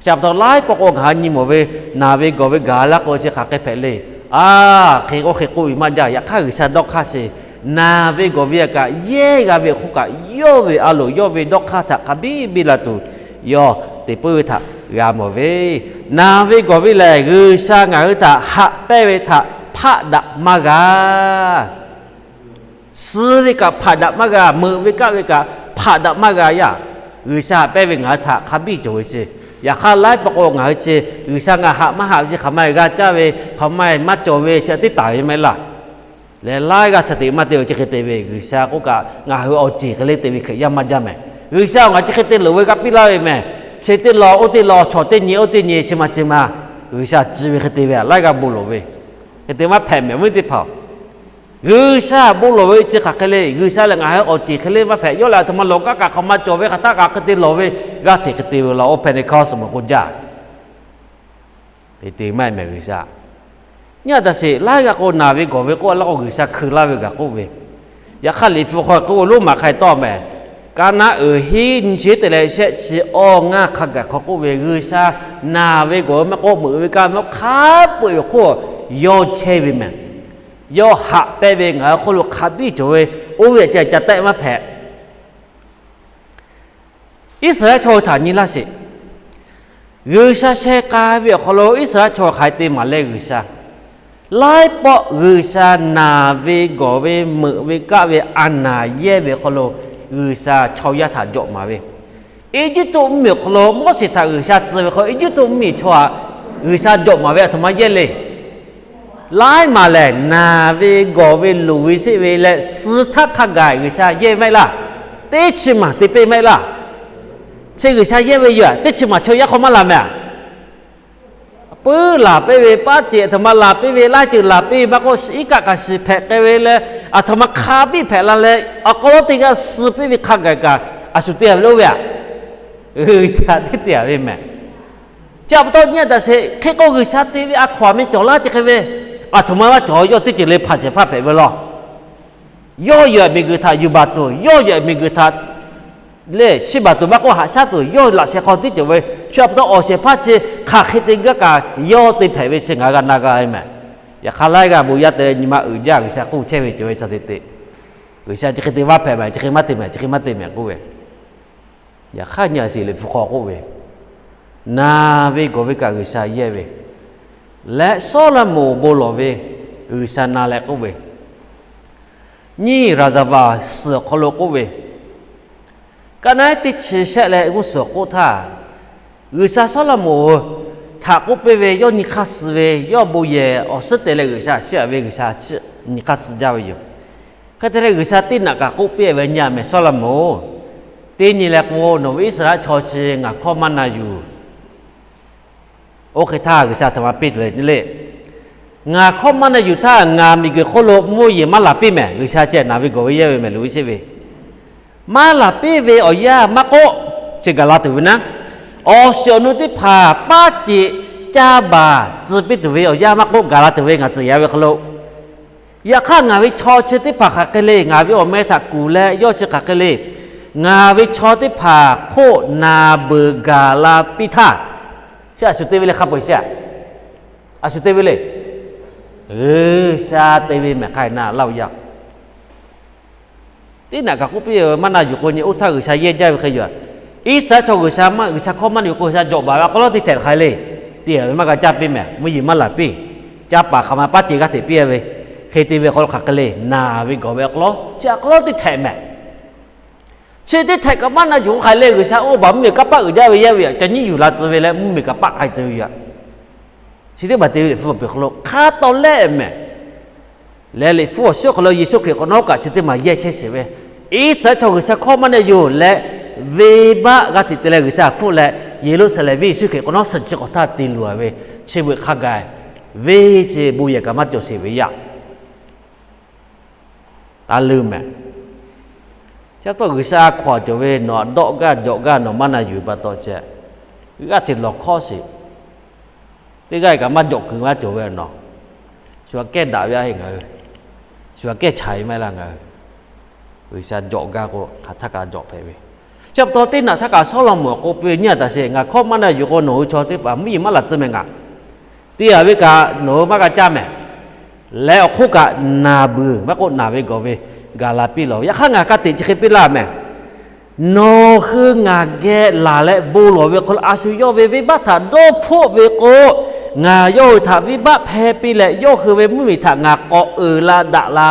Chi pa taw laiˉ pawˆ k'o ngaˬ hui nyi mawˬ ve, naˬ ve gawˬ ve gaˬ la k'o chi hk'aˬ hk'e hpehꞈ le. A, hk'e k'oˆ hk'e k'oˆ ve maˇ jaˇ. Yaꞈ hk'aˇ G'uiˬsha dawˇ hk'aˇ chi naˬ ve gawˬ ve aꞈ kaꞈ yehˇ g'a ve awˬ hk'oˆ kaꞈ, yawˇ ve a loˍ yawˇ ve dawˇ hk'aˇ htaꞈ hk'a biˇ biˇ la tuˬ yawˇ te puiˉ ve htaꞈ g'a mawˬ ve. Naˬ ve gawˬ ve lehˬ, G'uiˬsha ngaˬ hui htaꞈ haꞈ pehnˇ ve htaꞈ hpaˆ daꞈ maˇ g'a. Suh ve kaꞈ hpaˍ daꞈ maˇ g'a, meuꞈ ve kaˆ ve kaꞈ hpaˍ daꞈ maˇ g'a yaˇ. G'uiˬsha haꞈ pehnˇ ve ngaˬ hui htaꞈ hk'a biˇ cawˬ ve chi. Yaꞈ hk'aˇ laiˉ pawˆ k'o ngaˬ hui chi G'uiˬsha ngaˬ haꞈ maˇ haꞈ ve chi hk'aˬ ma g'a caˇ ve, hk'aˬ ma maˇ cawˬ ve chi teˇ taˍ ve maˇ heˆ laˇ. Lehˬ laiˉ g'aˇ shaˍ tiꞈ maˇ te-o, chi hk'e te ve G'uiˬsha k'oˆ kaꞈ ngaˬ hui awˬ ceˬ hk'e le te ve Hkriꞈ yaˇ maˇ jaˇ mehˬ. G'uiˬsha ngaˬ chi hk'e te loˍ ve g'a piˇ laˇ ve mehˬ. Chi teˇ law oˇ teˇ law, chaw teˇ nyi oˇ teˇ nyi, chi ma chi ma, G'uiˬsha ci ve hk'e te ve laiˉ g'aˇ bon lawˬ ve, hk'e te maˇ hpehꞈ mehˬ ve teˇ hpaˍ-oˬ. G'uiˬsha bon lawˬ ve chi hk'aˬ hk'e le. G'uiˬsha lehˬ ngaˬ hui awˬ ceˬ hk'e le maˇ hpehꞈ. Yawˇ lehˬ aˬ htoꞈ ma lawˬ kaˉ kaꞈ hk'awꞈ ma cawˬ ve hk'aˬ htaˇ kaꞈ hk'e te lawˬ ve g'aˇ hteꞈ hk'e te ve law. Oˇ Pentecost mawˬ k'o jaˇ te maˇ mehˍ G'uiˬsha. Nyi a taꞈ sheˍ laiˉ g'aˇ k'o naˬ ve gawˬ ve k'oˆ laˇ k'o G'uiˬsha hkui laˇ ve kaꞈ k'oˆ ve. Yaꞈ hk'aˇ Liꞈ hpu hk'aw k'oˆ ve Roˉmaꞈ hk'a tawˆ mehˍ, ka naˉ uiˍ hiˉ nyi chi te leh shehˆ chi awˇ ngaˇ hk'a gaˬ hk'aw k'oˆ ve, G'uiˬsha naˬ ve gawˬ ve maˇ k'oˆ, meuꞈ ve kaˇ ve maˇ k'oˆ, hk'a peu-eˬ awˬ hk'oˆ yawˇ chehˇ ve mehˍ. Yawˇ haꞈ pehnˇ ve ngaˬ hui hk'oˆ lo hk'a biˇ cawˬ ve, oˇ ve ca ca tehˆ maˇ hpehꞈ. Iˉsaˍreˍlaˆ chaw hui htaꞈ nyi laˇ sheˍ. G'uiˬsha sheh k'ai ve awˬ hk'aw lo Iˉsaˍreˍlaˆ chaw hk'aˬ hk'e te maˍ leh G'uiˬsha, laiˉ pawˆ G'uiˬsha naˬ ve gawˬ ve meuꞈ ve kaˆ ve a naˍ yehˇ ve hk'aw lo G'uiˬsha chaw yaˇ htaꞈ jawꞈ maˍ ve. Eˇjiˇtuꞈ mvuhˇmiˬ awˬ hk'aw lo Moˉseˍ htaꞈ G'uiˬsha tcuh ve hk'aw Eˇjiˇtuꞈ mvuhˇmiˬ chaw htaꞈ G'uiˬsha jawꞈ maˍ ve aˬ htoꞈ ma yehˇ le. Laiˉ maˬ lehˬ, naˬ ve gawˬ ve loˍ ve sheˆ ve leh suh htaˇ hk'a gaˬ G'uiˬsha yehˇ ve maˇ heˆ laˇ. Teˇ chi maˬ te piˇ maˇ heˆ laˇ. Chi G'uiˬsha yehˇ ve yoˬ. Teˇ chi maˬ chaw yaˇ hk'aw maˇ la mehˍ. Puiˉ laˬ piˇ ve, paˉ ceꞈ aˬ htoꞈ ma laˬ piˇ ve, laiˉ ceuˬ laˬ piˇ ve maˇ k'oˆ, iˉ kaˆ kaꞈ shiˍ hpehꞈ k'ai ve leh, aˬ htoꞈ ma hk'a biˇ hpehꞈ la leh, awˬ hk'aw lo teˇ g'aˇ suh piˇ ve hk'a gaˬ kaꞈ a shu te a ve lo ve aꞈ. G'uiˬsha teˇ te a ve mehˍ. Chi pa taw nyi a taꞈ sheˍ hk'e k'o G'uiˬsha te ve a hkaw-anˬ meh cawˬ laˇ chi hk'e ve, aˬ htoꞈ ma maˇ cawˬ yawˇ teˇ ceuˬ le hpanˍ shehˍ hpaˇ hpehꞈ ve law. Yawˇ yehˬ miˬguiˬ htaꞈ yuˬ baˬ tuˬ, yawˇ yehˬ miˬguiˬ htaꞈ lehˬ chiˇ baˬ tuˬ maˇ k'oˆ, haꞈ shaˉ tuˬ yawˇ laꞈ sheh hk'aw teˇ ceuˬ ve chi pa taw awˬ shehˍ hpaˇ chi hk'aˬ hk'e te gaˇ kaꞈ yawˇ te hpehꞈ ve chi ngaˬ g'a na g'a ve mehˍ. Yaꞈ hk'aˇ laiˉ g'aˇ bon yaˇ te leh nyi ma uiˍ jaˇ G'uiˬsha k'oˆ chehˇ ve ceuˬ ve sha te te. G'uiˬsha chi hk'e te maˇ hpehꞈ mehˍ, chi hk'e maˇ te mehˍ, chi hk'e maˇ te mehˍ k'oˆ ve. Yaꞈ hk'aˇ nyi a sheˍ Liꞈ hpu hk'aw k'oˆ ve, naˬ ve gawˬ ve kaꞈ G'uiˬsha yehˇ ve, leh Sawˉlaꞈmonˍ bon lawˬ ve G'uiˬsha na leh k'oˆ ve, nyiˇ Raˍzaˍvaˍ suhˍ awˬ hk'aw lo k'oˆ ve, kaˇ naˉ teˇ chi shehˆ leh g'uˇ suhˍ awˬ k'oˆ htaˇ, G'uiˬsha Sawˉlaꞈmonˍ htaꞈ k'oˆ piˇ ve, yawˇ nyi hk'aˇ suh ve, yawˇ bon yehˬ awˬ suhˉ te leh G'uiˬsha chiˇ aꞈ ve G'uiˬsha nyi hk'aˇ suh jaˇ ve yoˬ. Hk'e te leh G'uiˬsha teˇ naꞈ kaꞈ k'oˆ piˇ ve, nyi a mehˍ Sawˉlaꞈmonˍ-oˬ, teˇ nyi leh k'o nawˬ ve Iˉsaˍreˍlaˆ chaw chi ngaˬ hkawˇ maˇ na yuˬ. Oˇ hk'e htaˇ G'uiˬsha aˬ htoꞈ ma piˇ tuˬ le le, ngaˬ hkawˇ maˇ na yuˬ htaˇ ngaˬ miˬguiˬ hk'oˆ lo mvuhˇ yeˬ maˇ laˬ piˇ mehˍ. G'uiˬsha ceh naˬ ve gawˬ ve yehˇ ve mehˍ, loꞈ ve sheˆ ve maˇ laˬ piˇ ve awˬ yanˇ maˇ k'oˆ, chi gaˬ la tuˬ ve naˉ, awˬ shiˍ awˬ nu teˇ hpaˍ paˉ ceꞈ caˇ baˬ tcuh piˇ tuˬ ve awˬ yanˇ maˇ k'oˆ, gaˬ la tuˬ ve ngaˬ tcuhˍ yaꞈ ve hk'aw lo. Yaꞈ hk'aˇ ngaˬ ve chaw chi teˇ hpaˍ hk'aˬ hk'e le, ngaˬ ve awˬ meh htaꞈ kuˬ leh yawˇ chi hk'aˬ hk'e le, ngaˬ ve chaw teˇ hpaˍ hk'oˆ naˍ beuˬ gaˬ la piˇ htaˇ, chi a shu te ve le hk'a peu-eˬ chi a, a shu te ve le, G'uiˬsha te ve mehˍ hk'aˇ na laˇ-oˬ yaˇ. Teˇ naꞈ kaꞈ k'oˆ piˇ, maˇ na yuˬ k'o nyi oˇ htaˇ G'uiˬsha yehˇ jaˇ ve hk'e yoˬ. Iˉsaˍreˍlaˆ chaw G'uiˬsha maˇ, G'uiˬsha hkawˇ maˇ na yuˬ k'o G'uiˬsha jawꞈ baˬ ve a k'aw lawˉ teˇ htehꞈ hk'aˬ hk'e le, te ve maˇ g'a caˇ piˇ mehˍ, mvuhˇ yeˬ maˇ laˬ piˇ, caˇ paˍ hk'aˬ ma paˉ ceꞈ g'aˇ hteꞈ piˇ ve, hk'e te ve hk'aw lo hk'aˬ hk'e le, naˬ ve gawˬ ve a k'aw lawˉ chi a k'aw lawˉ teˇ htehꞈ mehˍ. Chi teˇ htehꞈ kaꞈ maˇ na yuˬ k'o hk'aˬ hk'e le, G'uiˬsha oˇ baˬ mvuhˇmiˬ kanˇ paˆ uiˍ jaˇ ve yehˇ ve, ca nyiˉ yuˬ la tcuh ve leh mvuhˇmiˬ kanˇ paˆ k'ai tcuh ve yoˬ. Chi teˇ hpaˍ te ve Liꞈ hpu awˬ pehˍ hk'aw lo hk'a taw lehˆ mehˍ. Leh Liꞈ hpu awˬ suhˉ hk'aw lo Yeˍsuˆ Hkriꞈ k'awꞈ nawˉ kaꞈ chi teˇ maˬ yehˇ chehˇ sheˍ ve, Iˉsaˍreˍlaˆ chaw G'uiˬsha hkawˇ maˇ na yuˬ leh, venˇbaˆ g'aˇ hteꞈ te leh G'uiˬsha hpfuhˆ leh Yeˍruˆsaˍlehnˍ venˇ Yeˍsuˆ Hkriꞈ k'awꞈ nawˉ suhˍ chi k'awꞈ htaˇ te luˬ-a ve, chi beuꞈ hk'a gaˬ venˇ chi bon yehˬ kaꞈ maˇ cawˬ sheˍ ve yaˇ. Taˇ leuˇ mehˍ. Chi pa taw G'uiˬsha hkawˇ cawˬ ve nawˬ dawˆ gaˇ jawꞈ gaˇ nawˬ maˇ na yuˬ pa taw ceh, g'aˇ hteꞈ lawˬ hkawˇ sheˍ. Teˇ g'aˇ kaꞈ maˇ jawꞈ kuiˬ maˇ cawˬ ve nawˬ, shu aꞈ kehˉ daꞈ ve a heˆ ngaˬ hui, shu aꞈ kehˉ chaˍ ve maˇ heˆ laˇ ngaˬ hui. G'uiˬsha jawꞈ gaˇ k'o hk'aˬ htaˇ kaꞈ jawꞈ hpehꞈ ve. Chi pa taw teˇ naꞈ htaˇ kaꞈ Sawˉlaꞈmonˍ k'oˆ piˇ ve, nyi a taꞈ sheˍ, ngaˬ hkawˇ maˇ na yuˬ k'o nawˬ hui chaw teˇ hpaˍ mvuhˇ yeˬ maˇ laˬ tcuh mehˍ ngaˬ. Te-a ve kaꞈ nawˬ hui maˇ g'a caˇ mehˍ. Leh awˬ hk'oˆ kaꞈ naˬ beuˬ maˇ k'oˆ, naˬ ve gawˬ ve gaˬ la piˇ lawˬ. Yaꞈ hk'aˇ ngaˬ ka tiꞈ chi hk'e piˇ laˇ mehˍ. Nawˬ hui ngaˬ geh laˬ leh bon lawˬ ve hk'aw lo a shu yawˇ ve venˇbaˆ htaꞈ dawˇ hpfuhˆ ve k'o, ngaˬ yawˇ hui htaꞈ venˇbaˆ hpehˇ piˇ leh yawˇ hui ve mvuhˇmiˬ htaꞈ ngaˬ k'awꞈ uiˍ la daꞈ la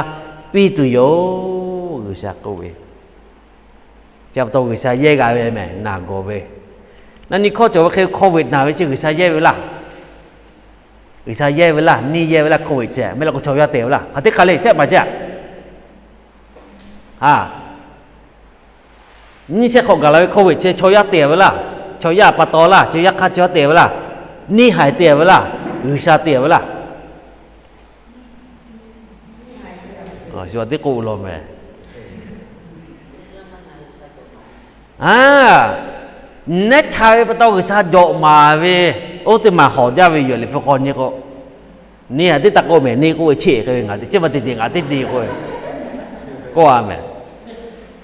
piˇ tuˬ yoˬ, G'uiˬsha k'oˆ ve. Chi pa taw G'uiˬsha yehˇ g'a ve mehˍ, naˬ gawˬ ve. Na nyi hkawˇ cawˬ ve hk'e hkawˇ ve naˬ ve chi G'uiˬsha yehˇ ve laˇ. G'uiˬsha yehˇ ve laˇ, neˇ yehˇ ve laˇ hkawˇ ve ceh, mehˆ la k'o chaw yaˇ te ve laˇ. Hk'aˬ teˇ hk'aˬ le shehˆ maˬ ceh a. Nyiˇ shehˆ hk'awꞈ gaˬ la ve hkawˇ ve ceh chaw yaˇ te ve laˇ. Chaw yaˇ pa taw laˇ, chaw yaˇ hk'aˇ chaw yaˇ te ve laˇ. Neˇ haiˬ te ve laˇ, G'uiˬsha te ve laˇ. Shu a teˇ k'oˆ law mehˍ. A, nehˉ cha ve pa taw G'uiˬsha jawꞈ maˍ ve, oˇ teˇ maˬ hawˍ jaˇ ve yoˬ. Liꞈ hpu hk'aw nyi k'o, neˇ a teˇ taˇ k'oˆ mehˍ, neˇ k'oˆ ve cheˇ hk'e ve ngaˬ teˇ ceuˬ maˇ te te, ngaˬ teˇ te k'oˆ ve, k'oˆ a mehˍ.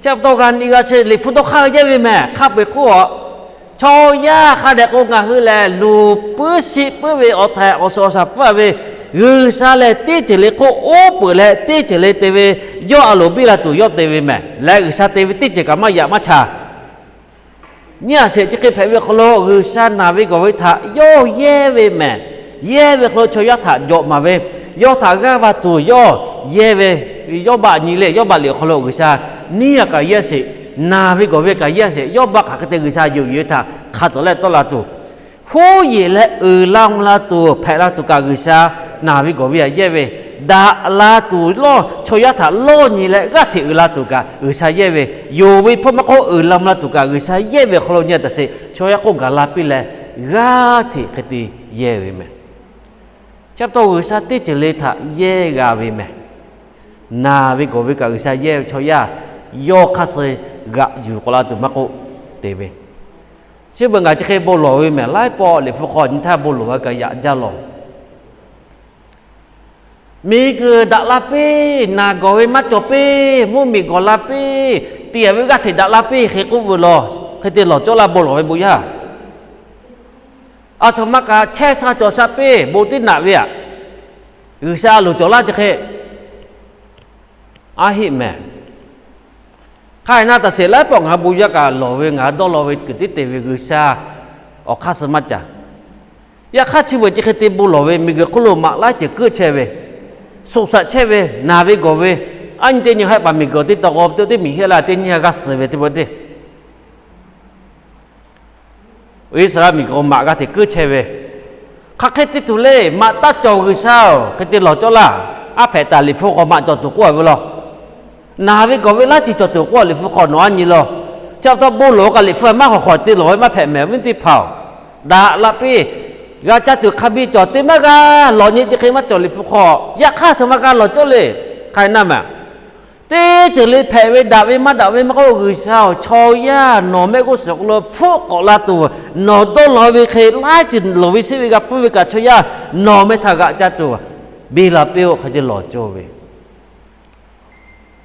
Chi pa taw g'a nyi g'a chi Liꞈ hpu dawˇ hk'aˇ yehˇ ve mehˍ. Hk'a peu-eˬ k'oˆ a, chaw yaˇ hk'a dehꞈ k'o ngaˬ hui lehˬ luˬ puiˉ shiˆ puiˉ ve awˬ htaiˍ awˬ suhˍ awˬ shaˍ pfuhˇ ve, G'uiˬsha lehˬ teˇ ceuˬ le hk'oˆ oˉ peunˍ leh teˇ ceuˬ le te ve, yawˇ a loˍ biˇ la tuˬ yawˇ te ve mehˍ. Leh G'uiˬsha te ve teˇ ceuˬ kaꞈ maˇ yaꞈ maˇ cha. Nyiˇ a sheˍ chi hk'e hpehꞈ ve awˬ hk'aw lo G'uiˬsha naˬ ve gawˬ ve htaꞈ yawˇ yehˇ ve mehˍ. Yehˇ ve hk'aw lo chaw yaˇ htaꞈ jawꞈ maˍ ve, yawˇ htaꞈ g'aˇ va tuˬ yawˇ yehˇ ve, Yawˇbaˆ nyi le, Yawˇbaˆ liꞈ awˬ hk'aw lo G'uiˬsha nyiˇ a kaꞈ yehˇ sheˍ, naˬ ve gawˬ ve kaꞈ yehˇ sheˍ, Yawˇbaˆ hk'aˬ hk'e te G'uiˬsha yonˍ yuˬ ve htaꞈ hk'a tawˍ leh tawˆ la tuˬ, huˉ yeˬ leh uiˍ la mvuh la tuˬ hpehꞈ la tuˬ kaꞈ G'uiˬsha naˬ ve gawˬ ve htaꞈ yehˇ ve, daꞈ la tuˬ lawˇ chaw yaˇ htaꞈ lawˇ nyi leh g'aˇ hteꞈ uiˍ la tuˬ kaꞈ G'uiˬsha yehˇ ve, yonˍ ve hpawˇ maˇ k'oˆ uiˍ la mvuh la tuˬ kaꞈ G'uiˬsha yehˇ ve awˬ hk'aw lo nyi a taꞈ sheˍ, chaw yaˇ k'oˆ gaˬ la piˇ leh g'aˇ hteꞈ hk'e te yehˇ ve mehˍ. Chi pa taw G'uiˬsha teˇ ceuˬ le htaꞈ yehˇ g'a ve mehˍ. Naˬ ve gawˬ ve kaꞈ G'uiˬsha yehˇ ve, chaw yaˇ yawˇ hk'aˇ suh g'aꞈ yuˬ k'awꞈ la tuˬ maˇ k'oˆ te ve. Chi beuꞈ ngaˬ chi hk'e bon lawˬ ve mehˍ. Laiˉ pawˆ Liꞈ hpu hk'aw nyi htaˇ bon lawˬ ve kaꞈ yaꞈ jaˇ lawˬ. Miˬguiˬ daꞈ la piˇ, naˬ gawˬ ve maˇ cawˬ piˇ, mvuhˇmiˬ gawˬ la piˇ, te a ve g'aˇ hteꞈ daꞈ la piˇ hk'e k'oˆ ve law, hk'e te lawˬ cawˇ laˇ bon lawˬ ve bon yaˇ. Aˬ htoꞈ ma kaꞈ chehˇ sha cawˬ sha piˇ bon teˇ naꞈ ve aꞈ, G'uiˬsha a loˍ cawˬ laˇ chi hk'e a heˆ mehˍ. Hk'a haiˬ na taꞈ sheˍ laiˉ pawˆ ngaˬ hui bon yaˇ kaꞈ lawˬ ve, ngaˬ hui dawˇ law ve kuiˬ tiˉ te ve G'uiˬsha awˬ hk'aˇ suh maˇ caˬ. Yaꞈ hk'aˇ chi beuꞈ chi hk'e te bon lawˬ ve, miˬguiˬ hk'oˆ lo maꞈ laiˉ ceuˬ kuiˉ chehˇ ve, shuˍ shaꞈ chehˇ ve, naˬ ve gawˬ ve, a nyi teˇ nyi haˆ paˍ miˬguiˬ teˇ taw k'o teˇ miˬ heˆ la teˇ nyi g'aˇ suhˍ ve teˇ pawˆ teˇ Iˉsaˍreˍlaˆ miˬguiˬ maꞈ g'aˇ hteꞈ kuiˉ chehˇ ve, hk'aˬ hk'e te tuˬ le, maꞈ taˇ cawˬ G'uiˬsha-oˬ, hk'e te lawˬ cawˇ laˇ. Aˉ hpehꞈ taˍ Liꞈ hpu hk'aw maꞈ cawˬ tuˬ k'oˆ a ve law. Naˬ ve gawˬ ve laiˉ ceuˬ cawˬ tuˬ k'oˆ a Liꞈ hpu hk'aw nawˬ a nyi law. Chi pa taw bon lawˬ kaꞈ Liꞈ hpu maˇ hawˍ hk'awꞈ te lawˬ ve maˇ hpehꞈ mehˍ, awˬ viˉ teˇ hpaˍ-oˬ. Daꞈ la piˇ, g'a caˇ tuˬ hk'a biˇ cawˬ, teˇ maˇ g'a lawˬ nyi chi hk'e maˇ cawˬ Liꞈ hpu hk'aw. Yaꞈ hk'aˇ aˬ htoꞈ ma g'a lawˬ cawˇ le. Hk'a haiˬ na mehˍ. Teˇ ceuˬ le hpehꞈ ve, daꞈ ve maˇ daꞈ ve maˇ k'oˆ, G'uiˬsha-oˬ, chaw yaˇ nawˬ mehˆ g'uˇ suhˍ hk'aw lo hpfuhˆ k'awꞈ la tuˬ, nawˬ dawˇ law ve hk'e laiˉ ceuˬ loˍ ve sheˆ ve g'a hpfuhˇ ve kaꞈ chaw yaˇ nawˬ mehˆ htaꞈ g'aꞈ caˇ tuˬ, biˇ la piˇ-oˆ hk'e te lawˬ cawˇ ve.